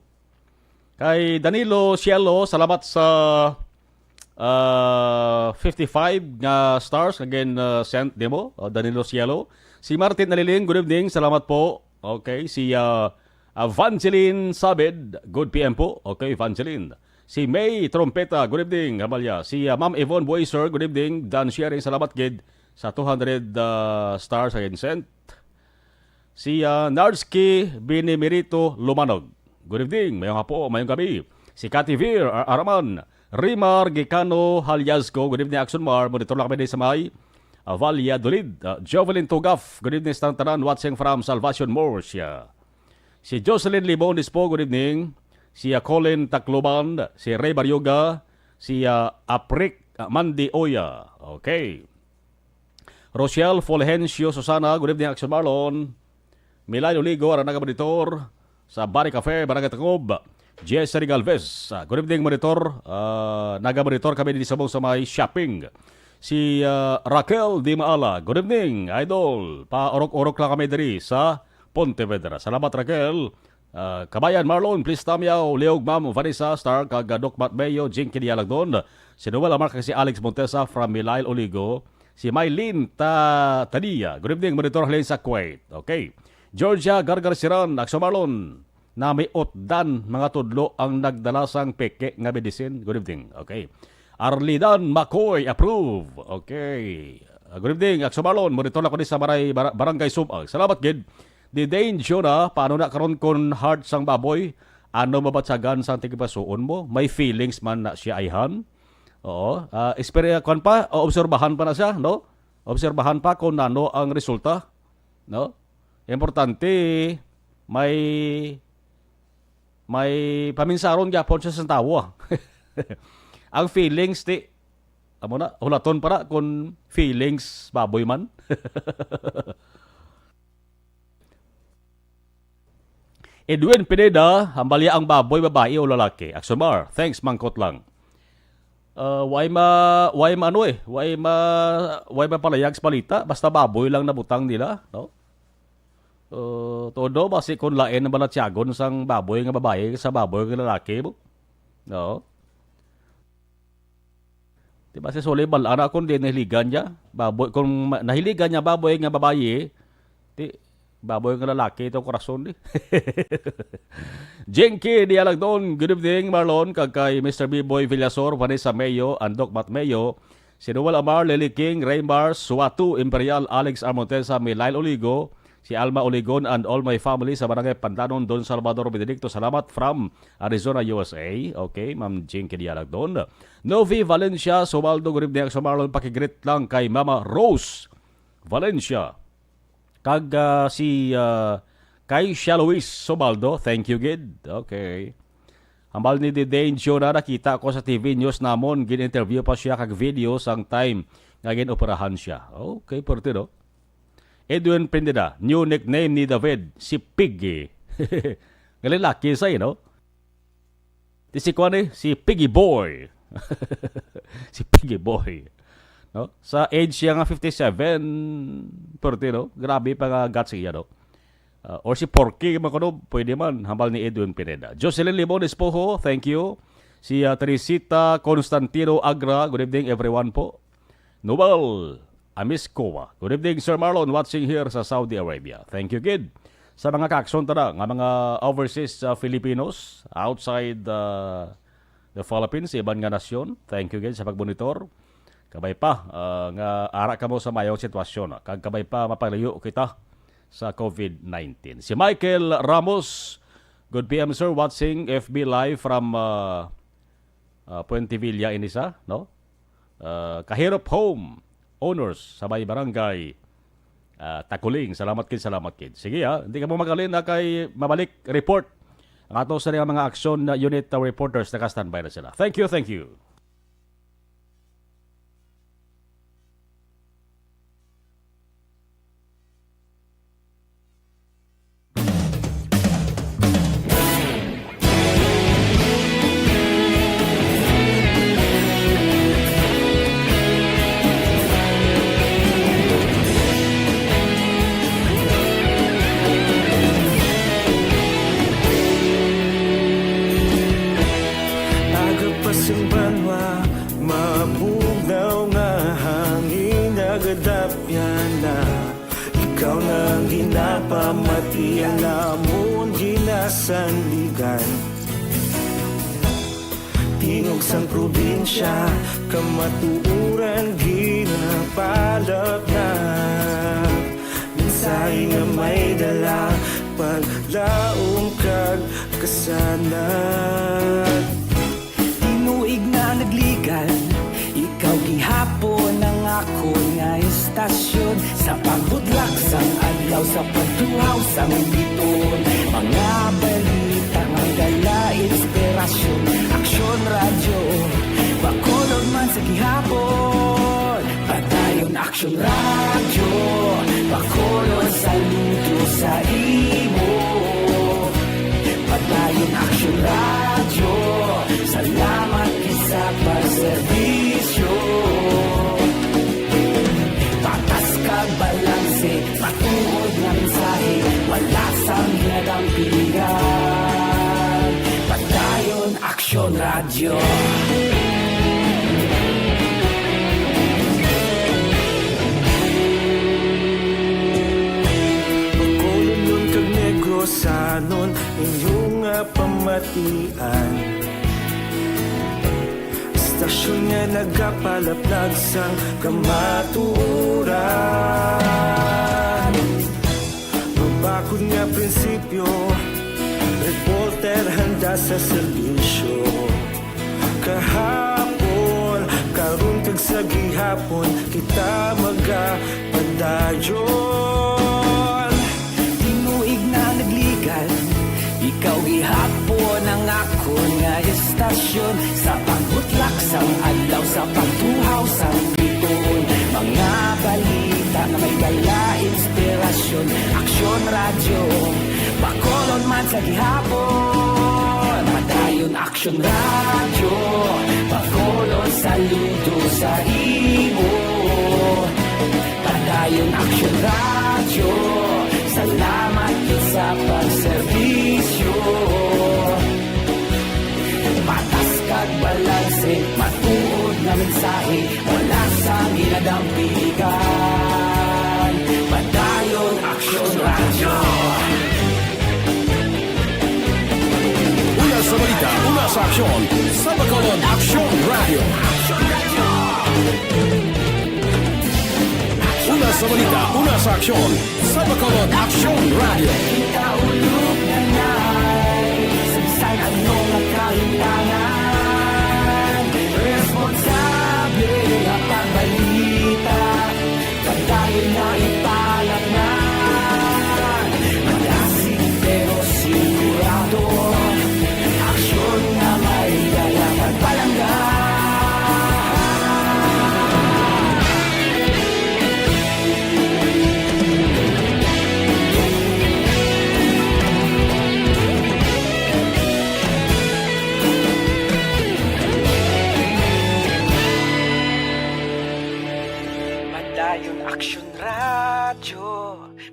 Kay Danilo Cielo, salamat sa, ah, fifty-five nga stars. Again, ah, sent nimo, ah, Danilo Cielo. Si Martin Naliling, good evening. Salamat po. Okay, si, ah, Evangeline Sabed, good P M po. Okay, Evangeline. Si May Trompeta, good evening, Amalia. Si, ah, Ma'am Yvonne Buiser, good evening. Dan Sharing, salamat gid sa two hundred, ah, stars again sent. Si, ah, Narski Binimirito Lumanog. Good evening, mayong hapo, mayong gabi. Si Cathy Vir Ar- Araman, Rimar Gicano Halyazgo. Good evening, Action Mar. Monitor lang kami din sa may, ah, Valladolid. Ah, Jovelyn Tugaf, good evening sa tanan, watching from Salvacion Murcia. Si Jocelyn Libon Dispo, good evening. Si, ah, Colin Tacloban, si Ray Baryoga, si, ah, Aprik, ah, Mandy Oya. Okay. Rochelle Fulgencio Susana, good evening, Action Marlon. Milay Oligo, ara naga-monitor sa Bari Cafe, Barangay Tacob. Jesse Galvez, ah, good evening, monitor, ah, naga-monitor kami din sa, sa may shopping. Si, ah, Raquel Di Maala, good evening, idol. Paurok-urok lang kami diri sa Pontevedra. Salamat, Raquel. Ah, Kabayan Marlon, please tamyaw, Leog Ma'am Vanessa Star, kag, ah, Doc Matt Mayo, Jinky Dialagdon, si Noel Amar, kag si Alex Montesa from Milail Oligo, si Mylene Ta-, Tadia. Good evening, monitor halin sa Kuwait. Okay. Georgia Gargar Siran, Action Marlon, namiutdan mga tudlo ang nagdala sang peke nga medicine. Good evening. Okay. Arlidan Macoy, approve. Okay. Ah, good evening, Action Marlon. Monitor lang ko ni sa Maray, Bar-, Barangay Subag. Salamat gid. Di Dane Jonah, paano na karon kun heart sang baboy? Ano mabatsagan sang tigpasuon mo? May feelings man na siya, ayhan? Oo. Ah, espere-, kwan pa, o, obserbahan pa na siya, no? Obserbahan pa kung ano ang resulta, no? Importante, may, may paminsaron gyapon siya sa tawo, ah. Ang feelings, ti, amo na, hulaton para kung feelings baboy man. Edwin Pineda, hambalya ang baboy, babae o lalaki? Action Mar, thanks, mangkot lang. Ah, way ma-, way ma-, ano eh, way ma-, way mapalayag sa balita, basta baboy lang nabutang nila, no? Uh, todo, basi kung lain ang balatyagon sang baboy nga babae sa baboy nga lalaki mo. No? Di ba si Suli, bal-, ana kung di nahiligan niya, baboy, kung ma-, nahiligan niya baboy nga babayi, di, baboy nga lalaki itong kurason, di. Jinky Dialagdon, good evening, Marlon, kag kay Mister B-Boy Villasor, Vanessa Mayo, and Doc Matt Mayo, si Noel Amar, Lily King, Raymar, Suatu, Imperial, Alex Armontesa, Milail Oligo, Si Alma Oligon and all my family sa Barangay Pandanon, Don Salvador Benedicto. Salamat from Arizona, U S A. Okay, Ma'am Jinky Dialagdon. Novi Valencia, Subaldo, good evening, Action Marlon. Pakigreet lang kay Mama Rose Valencia. Kag, ah, si, ah, kay Sia Luis Subaldo, thank you, gid. Okay. Hambal ni Didane Jonah, nakita ko sa T V news namon, gin-interview pa siya kag video sang time nga gin-operahan siya. Okay, pwerte, no? Edwin Pineda, new nickname ni David, si Piggy. Nga lalaki sa, you know? Di si kuan eh, si Piggy Boy. Si Piggy Boy. No? Sa age siya nga fifty-seven, pwerte, no? Grabe pa nga guts iya, no? Ah, or si Porky, man kuno, pwede man, hambal ni Edwin Pineda. Jocelyn Limon Espojo, thank you. Si, ah, Teresita Constantino Agra, good evening, everyone po. Noel Amiscoa, good evening, Sir Marlon, watching here sa Saudi Arabia. Thank you, gid. Sa mga kaaksyon ta na nga mga overseas, ah, Filipinos outside, ah, the Philippines, sa iban nga nasyon, thank you, gid, sa pagmonitor. Kabay pa, ah, nga ara kamo sa mayong sitwasyon, ah, kag kabay pa mapalayo kita sa covid nineteen. Si Michael Ramos, good P M, sir, watching F B live from, ah, ah, Puente Villa, Inisa, no? Ah, Kahirap Home Owners sa may barangay, ah, Taculing. Salamat, kid, salamat, kid. Sige, ah, hindi ka mo magalin na kay mabalik report. Ang ato sa mga aksyon na unit, ah, reporters, naka-standby na sila. Thank you, thank you. Aga pa sing banwa, mabugnaw nga hangin, nagadapyan na. Ikaw na ang ginapamati, ang amon ginasandigan. Tingog sang probinsya, kamatuoran ginapalapnag. Mensahe nga may dala, paglaom kag kasanag. Tinuig na nagligan, ikaw gihapon ang akon nga istasyon. Sa pagbudlak sang adlaw, sa pagtuhaw sang biton, mga balita nga dala inspirasyon. Aksyon Radyo, Bacolod man sa gihapon. Padayon Aksyon Radyo, Bacolod, saludo sa imo. Padayon Aksyon Radyo, salamat gid sa pagserbisyo. Patas kag balanse, matuod nga mensahe, wala sang ginadampigan. Padayon Aksyon Radyo. Bacolod kag Negrosanon, inyo nga pamatian. Istasyon nga nagapalaplag sang kamatuoran. Mabakod nga prinsipyo, reporter handa sa serbisyo. Kahapon, karon kag sa gihapon, kita magapadayon. Tinuig na nagligan, ikaw gihapon ang akon nga istasyon. Sa pagbutlak sang adlaw, sa pagtuhaw sang bituon, mga balita nga may dala inspirasyon. Aksyon Radyo, Bacolod man sa gihapon. Padayon Aksyon Radyo, Bacolod, saludo sa imo. Padayon Aksyon Radyo, salamat gid sa pagserbisyo. Patas kag balanse, matuod nga mensahe, wala sang ginadampigan. Padayon Aksyon Radyo. Una sa balita, una sa aksyon, sa Bacolod Aksyon Radyo. Una sa balita, una sa aksyon, sa Bacolod Aksyon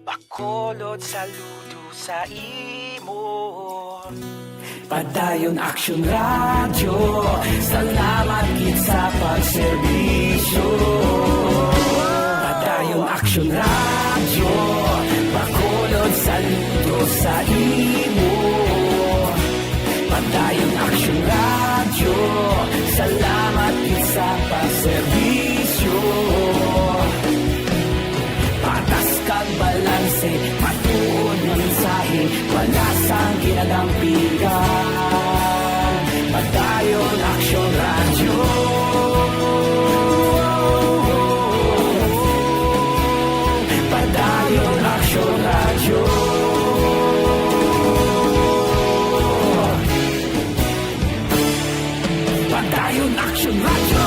Bacolod, saludo sa imo. Padayon Aksyon Radyo, salamat gid sa pagserbisyo. Padayon Aksyon Radyo, Bacolod, saludo sa imo. Padayon Aksyon Radyo, salamat gid sa pagserbisyo. Patas kag balanse, matuod nga mensahe, wala sang ginadampigan. Padayon Aksyon Radyo. Padayon Aksyon Radyo. Padayon Aksyon Radyo.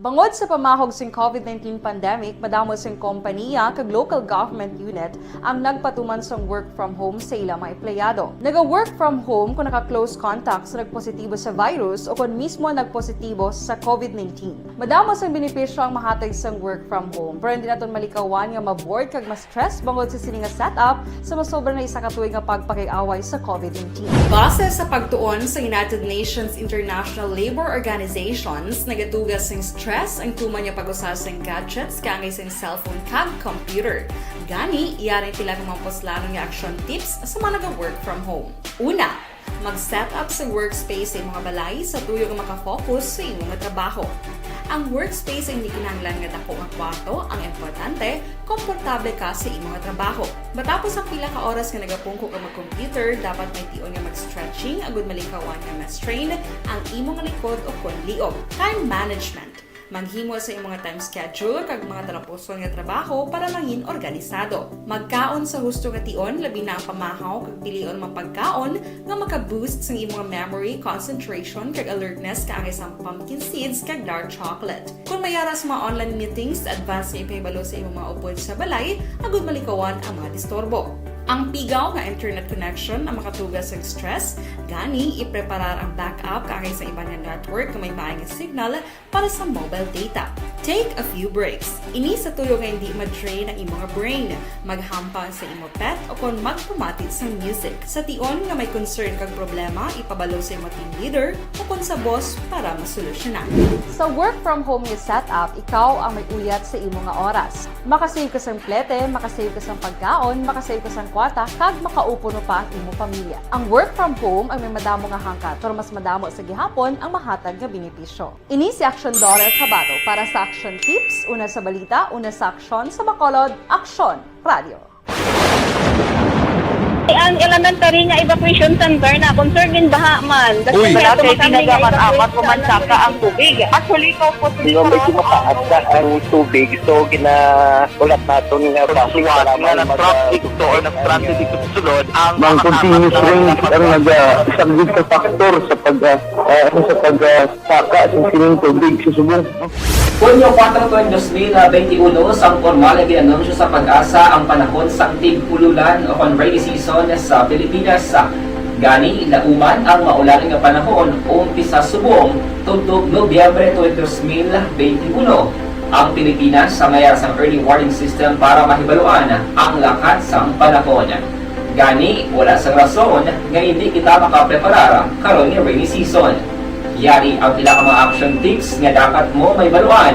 Bangod sa pamahog sing COVID nineteen pandemic, madamo sing kompaniya kag local government unit ang nagpatuman sang work from home sa ila mga empleyado. Naga-work from home kung naka-close contact sa nagpositibo sa virus o kon mismo nagpositibo sa COVID nineteen. Madamo sang benepisyo ang mahatag sang work from home, pero hindi naton malikawan nga ma-bored kag mas stress bangod sa sini nga setup sa masobra na isa ka tuig nga pagpakig-away sa COVID nineteen. Base sa pagtuon sa United Nations International Labour Organizations, nagatuga sing stress ang tuman nga pag-usa sing gadgets kaangay sing cellphone kag computer. Gani, yari sila nga mga puslanon nga action tips sa mga naga-work from home. Una, mag-set up sa workspace sa imong balay sa tuyo nga makafocus sa imong trabaho. Ang workspace ay hindi kinahanglan nga dako nga kwarto, ang importante, komportable ka sa imong trabaho. Matapos ang pila ka oras nga nagapungko ka mag-computer, dapat may tion nga mag-stretching agud malikawan nga ma-strain ang imong likod o kon liog. Time management. Maghimo sa imong time schedule kag mga talapuson nga trabaho para mangin organisado. Magkaon sa husto nga tion, labi na ang pamahaw kag pilion nga pagkaon nga maka-boost sang imong memory, concentration, kag alertness kaangay sang pumpkin seeds kag dark chocolate. Kung may ara sa mga online meetings, advance nga ipahibalo sa imong mga upod sa balay agud malikawan ang mga disturbo. Ang pigaw nga internet connection ang makatuga sa stress, gani ipreparar ang backup kaangay sa iban nga network nga may maay nga signal para sa mobile data. Take a few breaks. Ini sa tuyo nga hindi ma-drain ang imong brain. Maghampang sa imo pet o kon magpamati sang music. Sa tion nga may concern kag problema, ipabalo sa imo team leader o kon sa boss para masolusyonan. Sa work from home nga setup, ikaw ang may uyat sa imo nga oras. Makasave ka sang plete, makasave ka sang pagkaon, makasave ka sang kwarta, kag makaupo pa ang imo pamilya. Ang work from home ang may madamo nga hangkat, pero mas madamo sa gihapon ang mahatag nga benepisyo. Ini si Action Daughter Kabato para sa Action Tips, una sa balita, una sa aksyon, sa Bacolod, Aksyon Radio. Ang elementary nga evacuation center na concern gid baha man. Uy. Kaya tumakam nga evacuation center. Amat ko man saka ang tubig. Actually, ikaw po, di ba, medyo mataas na ang tubig, so ginahulat naton nga basi nga nag-traffic to or nag-transit dito sa sulod ang mga continuous rain ang nagasaglit sa factor sa pag, ah, ah, ano, sa pag, ah, saka sa sining tubig sa subong. Hunyo kuwatro tuig dos mil benti uno, sang pormal nga gin-anunsyo sa PAGASA ang panahon sang tig-ululan o kon rainy season sa Pilipinas. Gani, nauman ang maulan nga panahon umpisa subong tubtob Nobyembre tuig dos mil benti uno. Ang Pilipinas may ara sang early warning system para mahibaluan ang lakat sang panahon. Gani, wala sang rason nga indi kita makapreparar karon nga rainy season. Yari ang pila ka mga action tips nga dapat mo mahibaluan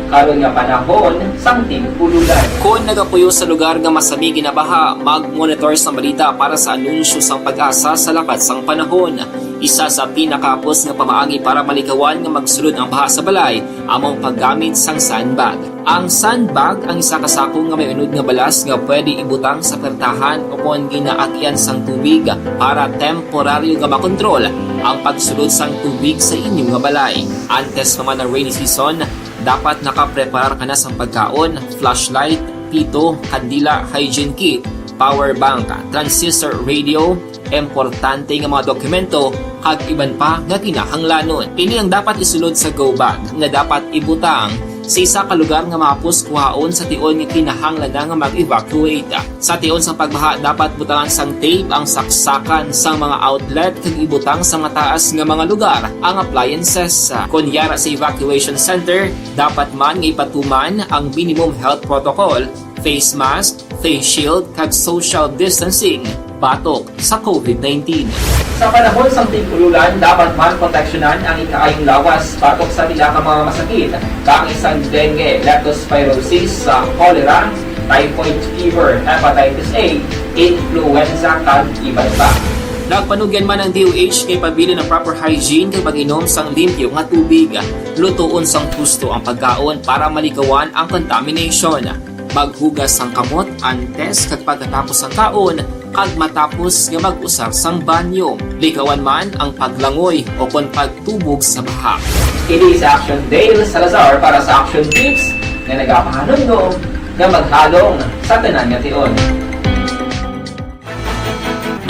karon nga panahon sang tig-ululan. Kon nagapuyo sa lugar nga masami ginabaha, mag-monitor sang balita para sa anunsyo sang PAGASA sa lakat sang panahon. Isa sa pinakahapos nga pamaagi para malikawan nga magsulod ang baha sa balay amo ang paggamit sang sandbag. Ang sandbag ang isa ka sako nga may unod nga balas nga pwede ibutang sa pertahan o kon ginaagian sang tubig para temporaryo nga makontrol ang pagsulod sang tubig sa inyo nga balay. Antes pa man ang rainy season, dapat nakapreparar ka na sang pagkaon, flashlight, pito, kandila, hygiene kit, power bank, transistor radio, importante nga mga dokumento, kag iban pa nga kinahanglanon. Ini ang dapat isulod sa go bag nga dapat ibutang Sa isa ka lugar nga mahapos kuhaon sa tion nga kinahanglan na nga mag-evacuate. Sa tion sang pagbaha, dapat butangan sang tape ang saksakan sang mga outlet kag ibutang sa mataas nga mga lugar ang appliances. Kon yara sa evacuation center, dapat man nga ipatuman ang minimum health protocol, face mask, face shield, kag social distancing batok sa covid nineteen. Sa panahon sang tig-ululan, dapat man proteksyonan ang ikaayong lawas batok sa pila ka mga masakit, kaangay sang dengue, leptospirosis, sa cholera, typhoid fever, hepatitis A, influenza, kag iban pa. Nagpanugyan man ang D O H kay pabilin ang proper hygiene kag pag-inom sang limpyo nga tubig. Lutoon sang husto ang pagkaon para malikawan ang contamination. Maghugas sang kamot antes kag pagkatapos sang kaon, kag matapos nga mag-usar sang banyo. Likawan man ang paglangoy o kon pagtubog sa baha. Ini si Action Dale Salazar para sa Action Tips nga nagapahanumdom nga maghalong sa tanan nga tion.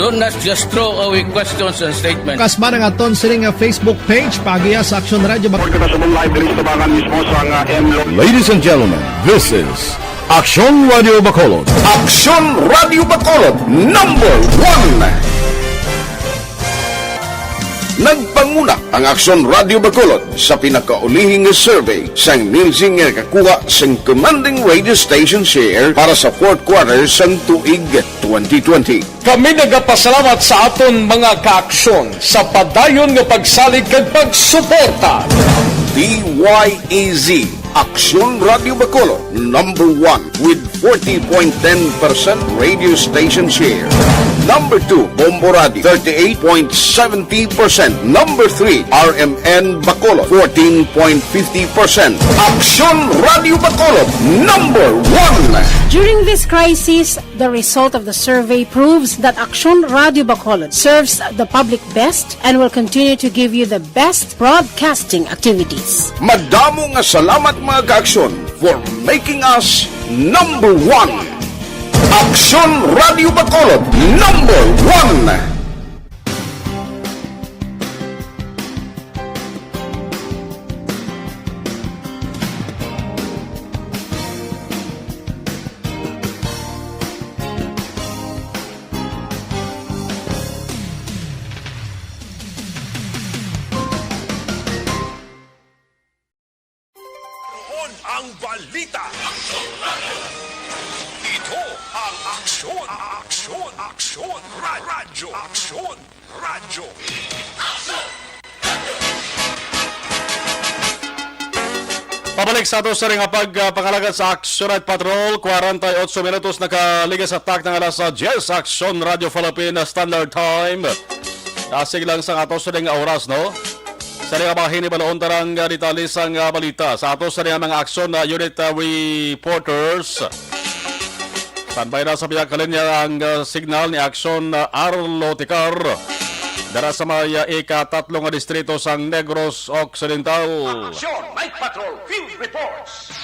Don't just throw away questions and statements. Kasman ang aton sini nga Facebook page, paagiha sa Aksyon Radio Bacolod. Report kita sa live diri sa tabangan mismo sa nga M Lo- Ladies and gentlemen, this is Aksyon Radio Bacolod. Aksyon Radio Bacolod, number one. Nagpanguna ang Aksyon Radio Bacolod sa pinakaulihi nga survey sang Nielsen nga nakakuha sang commanding radio station share para sa fourth quarter sang tuig twenty twenty. Kami nagapasalamat sa aton mga kaaksyon sa padayon nga pagsalig kag pagsuporta. D Y E Z, Aksyon Radio Bacolod, number one with forty point ten percent radio station share. Number two, Bombo Radio, thirty-eight point seventy percent. Number three, R M N Bacolod, fourteen point fifty percent. Aksyon Radio Bacolod, number one. During this crisis, the result of the survey proves that Aksyon Radio Bacolod serves the public best and will continue to give you the best broadcasting activities. Madamo nga salamat, mga kaaksyon, for making us number one. Aksyon Radio Bacolod, number one. Roon ang balita. Ito ang Aksyon, Aksyon, Aksyon, Ra-, Radyo, Aksyon, Radyo. Pabalik sa ato sa ring pag, ah, pangalagad sa Aksyon Night Patrol. Kwarenta y otso minutos nakaligas sa tak ng alas, ah, diyes. Aksyon Radio Philippine Standard Time. Dasig lang sa ato sa ring oras, no? Sa ring bahin ni Balaon tarang, ah, detalye sang, ah, balita. Sa ato sa ring mga aksyon na unit, ah, reporters. Standby na sa pihak linya ang, ah, signal ni Aksyon, ah, Arlo Ticar. Dara sa may, ah, ikatatlo nga distrito sang Negros Occidental. Aksyon Night Patrol Field Reports.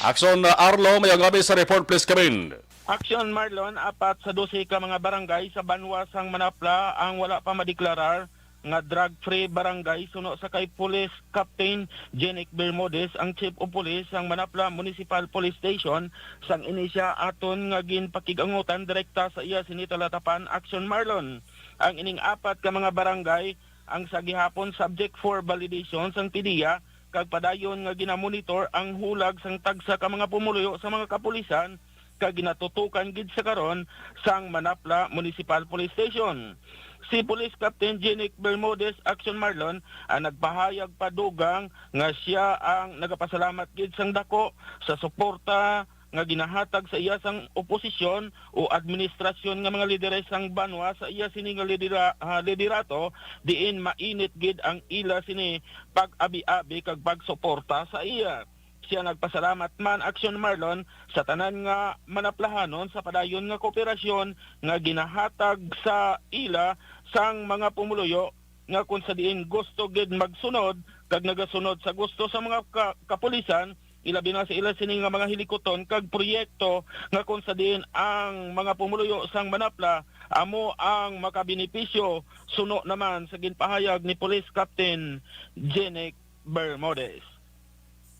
Aksyon, ah, Arlo, may ang sa report, please come in. Aksyon Marlon, apat sa dose ka mga barangay sa banwa sang Manapla ang wala pa madeklarar nga drug-free barangay suno sa kay Police Captain Jenick Bermudez, ang Chief of Police sang Manapla Municipal Police Station, sang ini siya aton nga ginpakig-angutan direkta sa iya sini talatapan, Aksyon Marlon. Ang ining apat ka mga barangay ang sa gihapon subject for validation sang PDEA, kag padayon nga ginamonitor ang hulag sang tagsa ka mga pumuluyo sa mga kapulisan kag ginatutukan gid sa karon sang Manapla Municipal Police Station. Si Police Captain Jenick Bermudez, Aksyon Marlon, ang nagpahayag pa dugang nga siya ang nagapasalamat gid sang dako sa suporta nga ginahatag sa iya sang oposisyon o administrasyon nga mga lideres sang banwa sa iya sini nga lidera-, ah, liderato, diin mainit gid ang ila sini pag-abi-abi kag pagsuporta sa iya. Siya nagpasalamat man, Aksyon Marlon, sa tanan nga Manaplahanon sa padayon nga kooperasyon nga ginahatag sa ila sang mga pumuluyo, nga kon sa diin gusto gid magsunod kag nagasunod sa gusto sa mga ka-, kapulisan, ilabi na sa ila sini nga mga hilikuton kag proyekto, nga kon sa diin ang mga pumuluyo sang Manapla amo ang makabenepisyo, suno naman sa ginpahayag ni Police Captain Jenick Bermudez.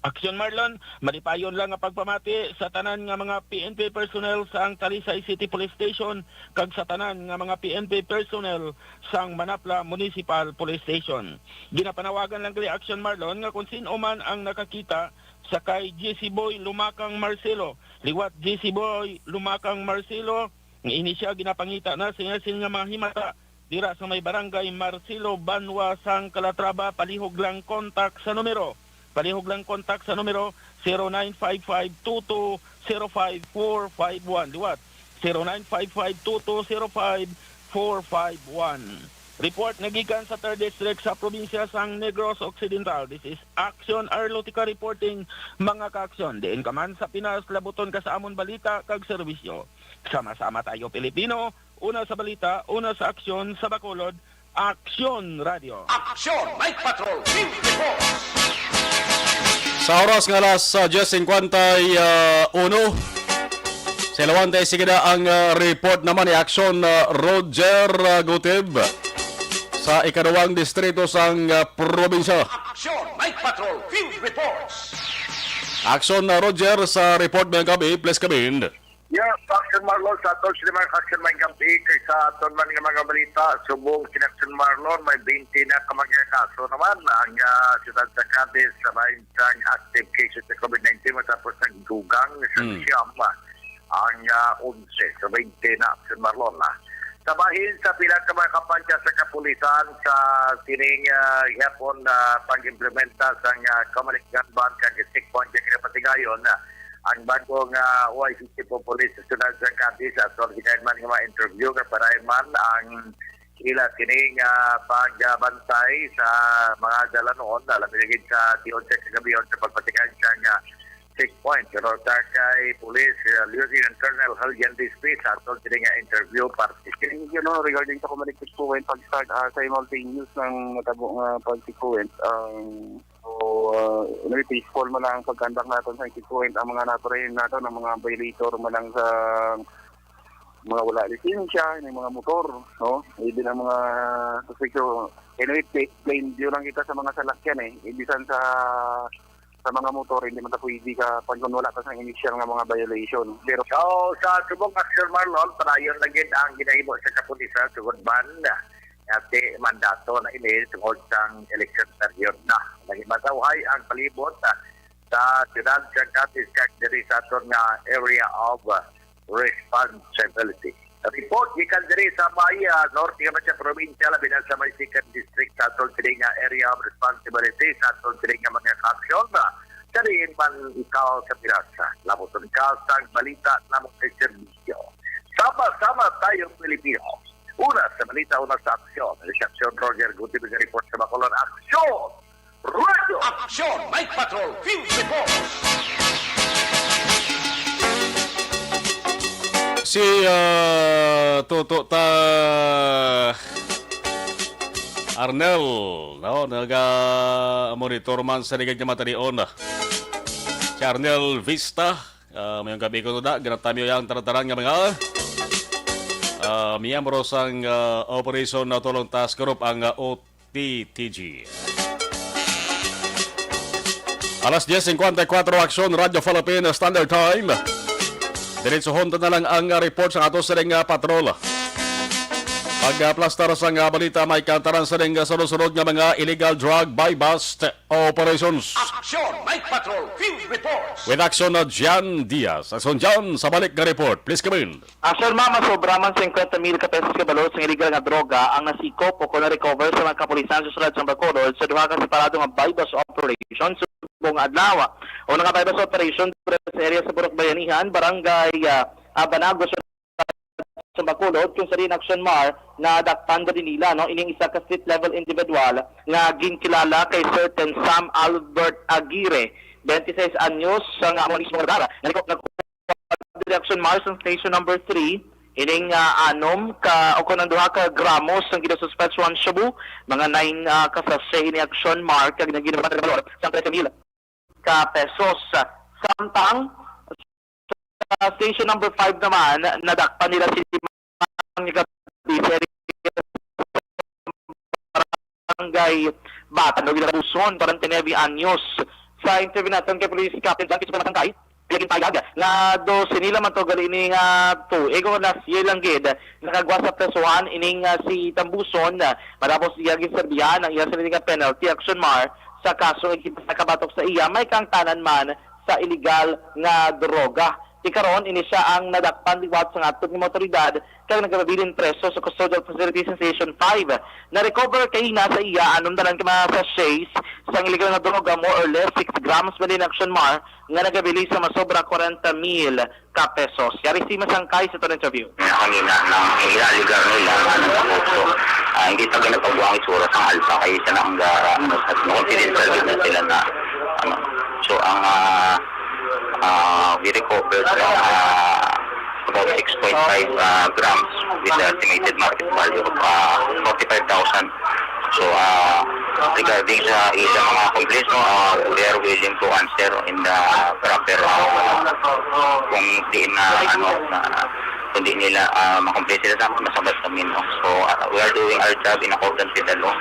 Aksyon Marlon, malipayon lang nga pagpamati sa tanan nga mga P N P personnel sa ang Talisay City Police Station kag sa tanan nga mga P N P personnel sang Manapla Municipal Police Station. Ginapanawagan lang gali, Aksyon Marlon, nga kung sin-o man ang nakakita sa kay Jessie Boy Lumakang Marcelo, liwat Jessie Boy Lumakang Marcelo, nga ini siya ginapangita na sa iya sin nga mga himata dira sa may barangay Marcelo Banwa sang Calatrava, palihog lang kontak sa numero. Palihog lang kontak sa numero zero nine five five two two zero five four five one. Liwat, zero nine five five two two zero five four five one. Report nga gikan sa Third District sa probinsya sang Negros Occidental. This is Action Arlotica reporting, mga ka-aksyon. Diin ka man sa Pinas, labuton ka sa amon balita kag serbisyo. Sama-sama tayo, Pilipino. Una sa balita, una sa aksyon, sa Bacolod, Aksyon Radio. Action Night Patrol Field Reports. Sa oras nga alas, ah, diyes singkwenta y uno, sa Ilawante, sige na ang, ah, report naman ni Aksyon, ah, Roger, ah, Gutib sa ikaduwang distrito sang, ah, probinsya. Action Night Patrol Field Reports. Aksyon, ah, Roger, sa report mayong gabi, please come in. Yes, Action Marlon, sa aton sini mga Action mayong gabi, kay sa aton man nga mga balita, subong kini Action Marlon, may twenty na ka mga kaso naman ang, ah, siyudad sa Cadiz sa lain sang active cases sa COVID nineteen matapos nagdugang sa Mm. siyam ang, ah, onse. So, twenty na, Action Marlon, ah. Sa bahin sa pila ka mga kampanya sa kapulisan sa sining, ah, gihapon, ah, pag-implementa sang, ah, Comelec gun ban kag checkpoint sa kinapatigayon, ah, ang bag-o nga, ah, Y C C po police sa siyudad sa Cadiz, sa aktual ginahin man nga mga interview nga para man ang ila sini nga pagbantay sa mga dalanon, labi na gid sa tion sa kagabi sa pagpatikan siya nga checkpoint. Pero sa kay Police, uh, Lieutenant Colonel Haljan Dispe, sa aktual sini nga interview, participate. You know, regarding sa communication po, when pag-start, ah, simultaneous ng natabo nga pag-sequence, ang So, uh, very peaceful man ang pag-conduct naton sa checkpoint. Ang mga na-apprehend naton, ang mga violator man lang sa mga wala lisensya, yung mga motor, no? Even ang mga suspecto, anyway, pla-, plain view lang kita sa mga salakyan, eh. Ibisan sa, sa mga motor, hindi man ta pwede ka, pag kung wala pa sa initial nga mga violation. Pero So, sa subong action, Marlon, padayon na gid ang ginahimo sa kapulisan, sugod man nga ti mandato na ini tungod sang election period na. Naging matawhay ang palibot, ah, sa siyudad sa Cadiz kag diri sa aton nga area of, ah, responsibility. Report gikan diri sa may, ah, norte nga sa probinsya, labi na sa may second district sa aton sini nga area of responsibility sa aton sini nga mga kaaksyon. Sa diin man ikaw sa pirasa, labuton ka sa balita namong kay serbisyo. Sama-sama tayo, Pilipino. Una sa balita, una sa aksyon. Sa aksyon, Roger Gutierrez report sa Bacolod. Aksyon! Radio! Aksyon! Night Patrol Field Report! Si, ah, Toto ta Arnel, no, naga-monitor man sa ligad nga matalion. Si Arnel Vista, ah, mayong gabi ko na, ginatamyo yang tarantaran nga mga, ah, miyembro sang, ah, Operation Tulong Task Group ang, ah, O T T G. Alas diyes singkwenta y kuwatro, Aksyon Radyo Philippine Standard Time. Diretsohon ta na lang ang, ah, report sa ato sining, ah, patrol. Pag, ah, plastar sa nga balita, may kantaran sining, ah, sunod-sunod nga mga illegal drug buy-bust operations. Aksyon Night Patrol Field Reports. With Aksyon na Jan Diaz. Aksyon Jan, sa balik nga report. Please come in. Aksyon, ma'am, sobra man singkwenta mil ka pesos ka balor sang illegal nga droga ang nasikop o kon na-recover sa mga kapulisan sa siyudad sang Bacolod sa duha ka separado nga buy-bust operation subong nga adlaw. Una nga buy-bust operation dira sa area sa Purok Bayanihan, Barangay, ah, ah, Banago, sa Bacolod, kung sa diin, Aksyon, Mar, nadakpan gid nila, no, ining isa ka street level individual nga ginkilala kay certain Sam Albert Aguirre, twenty-six anyos, sa nga amo mismo nga lugar. Nag-, nag-, Direction Mars ang station number three, ining, ah, anom ka, o kung ang duha ka gramos ang ginasuspetsuhan shabu, mga nine, ah, ka sachet ini, Action Mark, kag nagin-, valor sang trese mil ka pesos. Samtang sa station number five naman, nadakpan nila si Mang Gabi sa barangay Batan, Luis Rabuson, forty-nine anyos. Sa interview naton kay Police Captain John Christopher Matangkay, naging payag nga dose nila man to gali ini nga tuig o last year lang gid nakagwa sa presohan ining, ah, si Tambuson, ah, matapos iya ginserbihan ang iya sini nga penalty, Action Mar, sa kaso nga nakabatok sa iya may kaangtanan man sa iligal nga droga. Ti karon, ini sia ang nadakpan liwat sang atod nga mga otoridad kag nagapabilin preso sa custodial facility sa Station five. Na-recover kaina sa iya ang dalan ka mga sachets sang illegal nga droga, more or less six grams man din, Action Mar, nga nagabili sa masobra kwarenta mil ka pesos. Yari si Masangkay sa aton interview. Nga kanina nang iligal nila nga nagpakutso, ah, hindi pa ginapagwa ang itsura sang alpa kay isa na ang gara, mas confidential gid na sila na, ano. So, ang, ah, ah, we recovered, ah, about six point five, ah, grams with the estimated market value of, ah, forty-five thousand. So, ah, regarding sa ilang mga complaints, no, ah, we are willing to answer in the proper, ah, kung di na, ano, na, kung di nila, ah, makomplete sila sa amin, masabat kami, no? So, ah, we are doing our job in accordance with the law.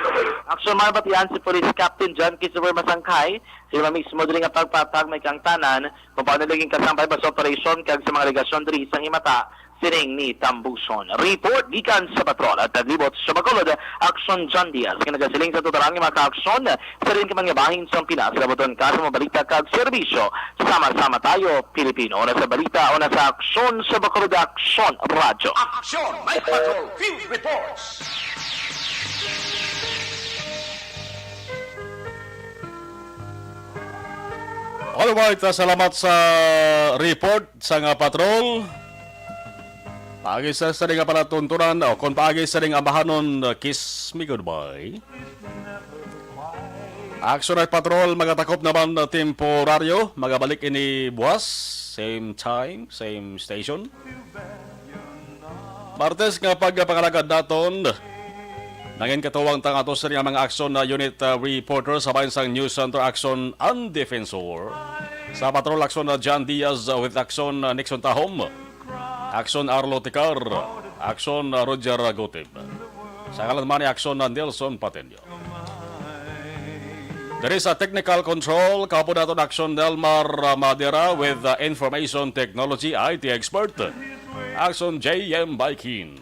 Action Mar, batian si Police Captain John Christopher Masangkay, sila mismo diri nga pagpatag may kaangtanan kung paano naging kasampay ba sa operasyon kag sa mga alegasyon diri sa himata sining ni Tambuson. Report gikan sa patrol at naglibot sa Bacolod, Action John Diaz, nga nagasiling sa totalan nga mga kaaksyon sa diin ka man nga bahin sang Pinas, labuton ka sa mga balita kag serbisyo. Sama-sama tayo, Pilipino. Una sa balita, una sa aksyon sa Bacolod, Aksyon Radyo. Aksyon, may patrol, field reports. Alright, ah, salamat sa report sa nga patrol. Paagi sa sini nga palatuntunan, o kon paagi sa sini nga ambahanon, uh, kiss me goodbye. Action Night Patrol, magatakop naman, uh, temporaryo. Magabalik ini buwas. Same time, same station. Martes nga pagpangalagad naton. Nangin katuwang tang ato sa mga aksyon na unit, uh, reporter sa bayan sang News Center Action and Defensor. Sa Patrol Aksyon na John Diaz, uh, with Aksyon, uh, Nixon Tahom. Aksyon Arlo Ticar. Aksyon, uh, Roger Gutib. Sa ngalan man ni Aksyon na Nelson Patenyo. Diri sa technical control, kaupod naton Aksyon Delmar, uh, Madera with, uh, information technology I T expert. Aksyon J M Baikin.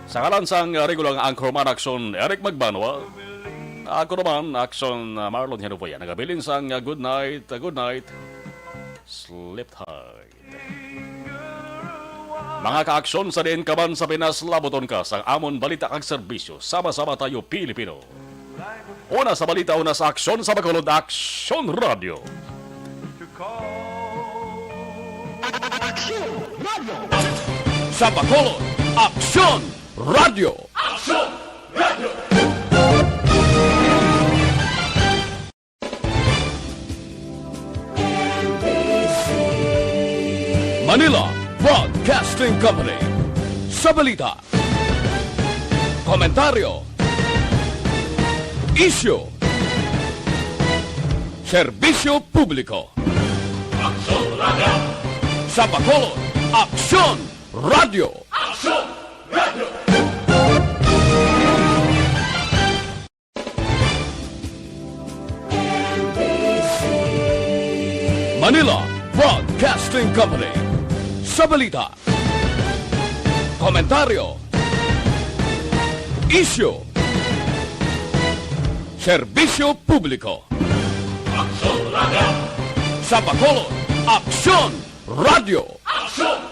Sa ngalan sang regular nga anchorman, Aksyon Eric Magbanwa. Ako naman, Aksyon, uh, Marlon Henovoya. Nagabilin sang, uh, good night, uh, good night. Sleep tight. Mga kaaksyon, sa diin ka man sa Pinas, labuton ka sang amon balita kag serbisyo. Sama-sama tayo, Pilipino. Una sa balita, una sa aksyon, sa Bacolod, Aksyon Radyo. Aksyon Radyo. Sa Bacolod, Aksyon Radyo. Aksyon Radyo. Manila Broadcasting Company. Sa balita, komentaryo, isyu, serbisyo publiko. Aksyon Radyo. Sa Bacolod, Aksyon Radyo. Aksyon Radyo. Manila Broadcasting Company. Sa balita, komentaryo, isyu, serbisyo publiko. Aksyon Radyo. Sa Bacolod, Aksyon Radyo. Aksyon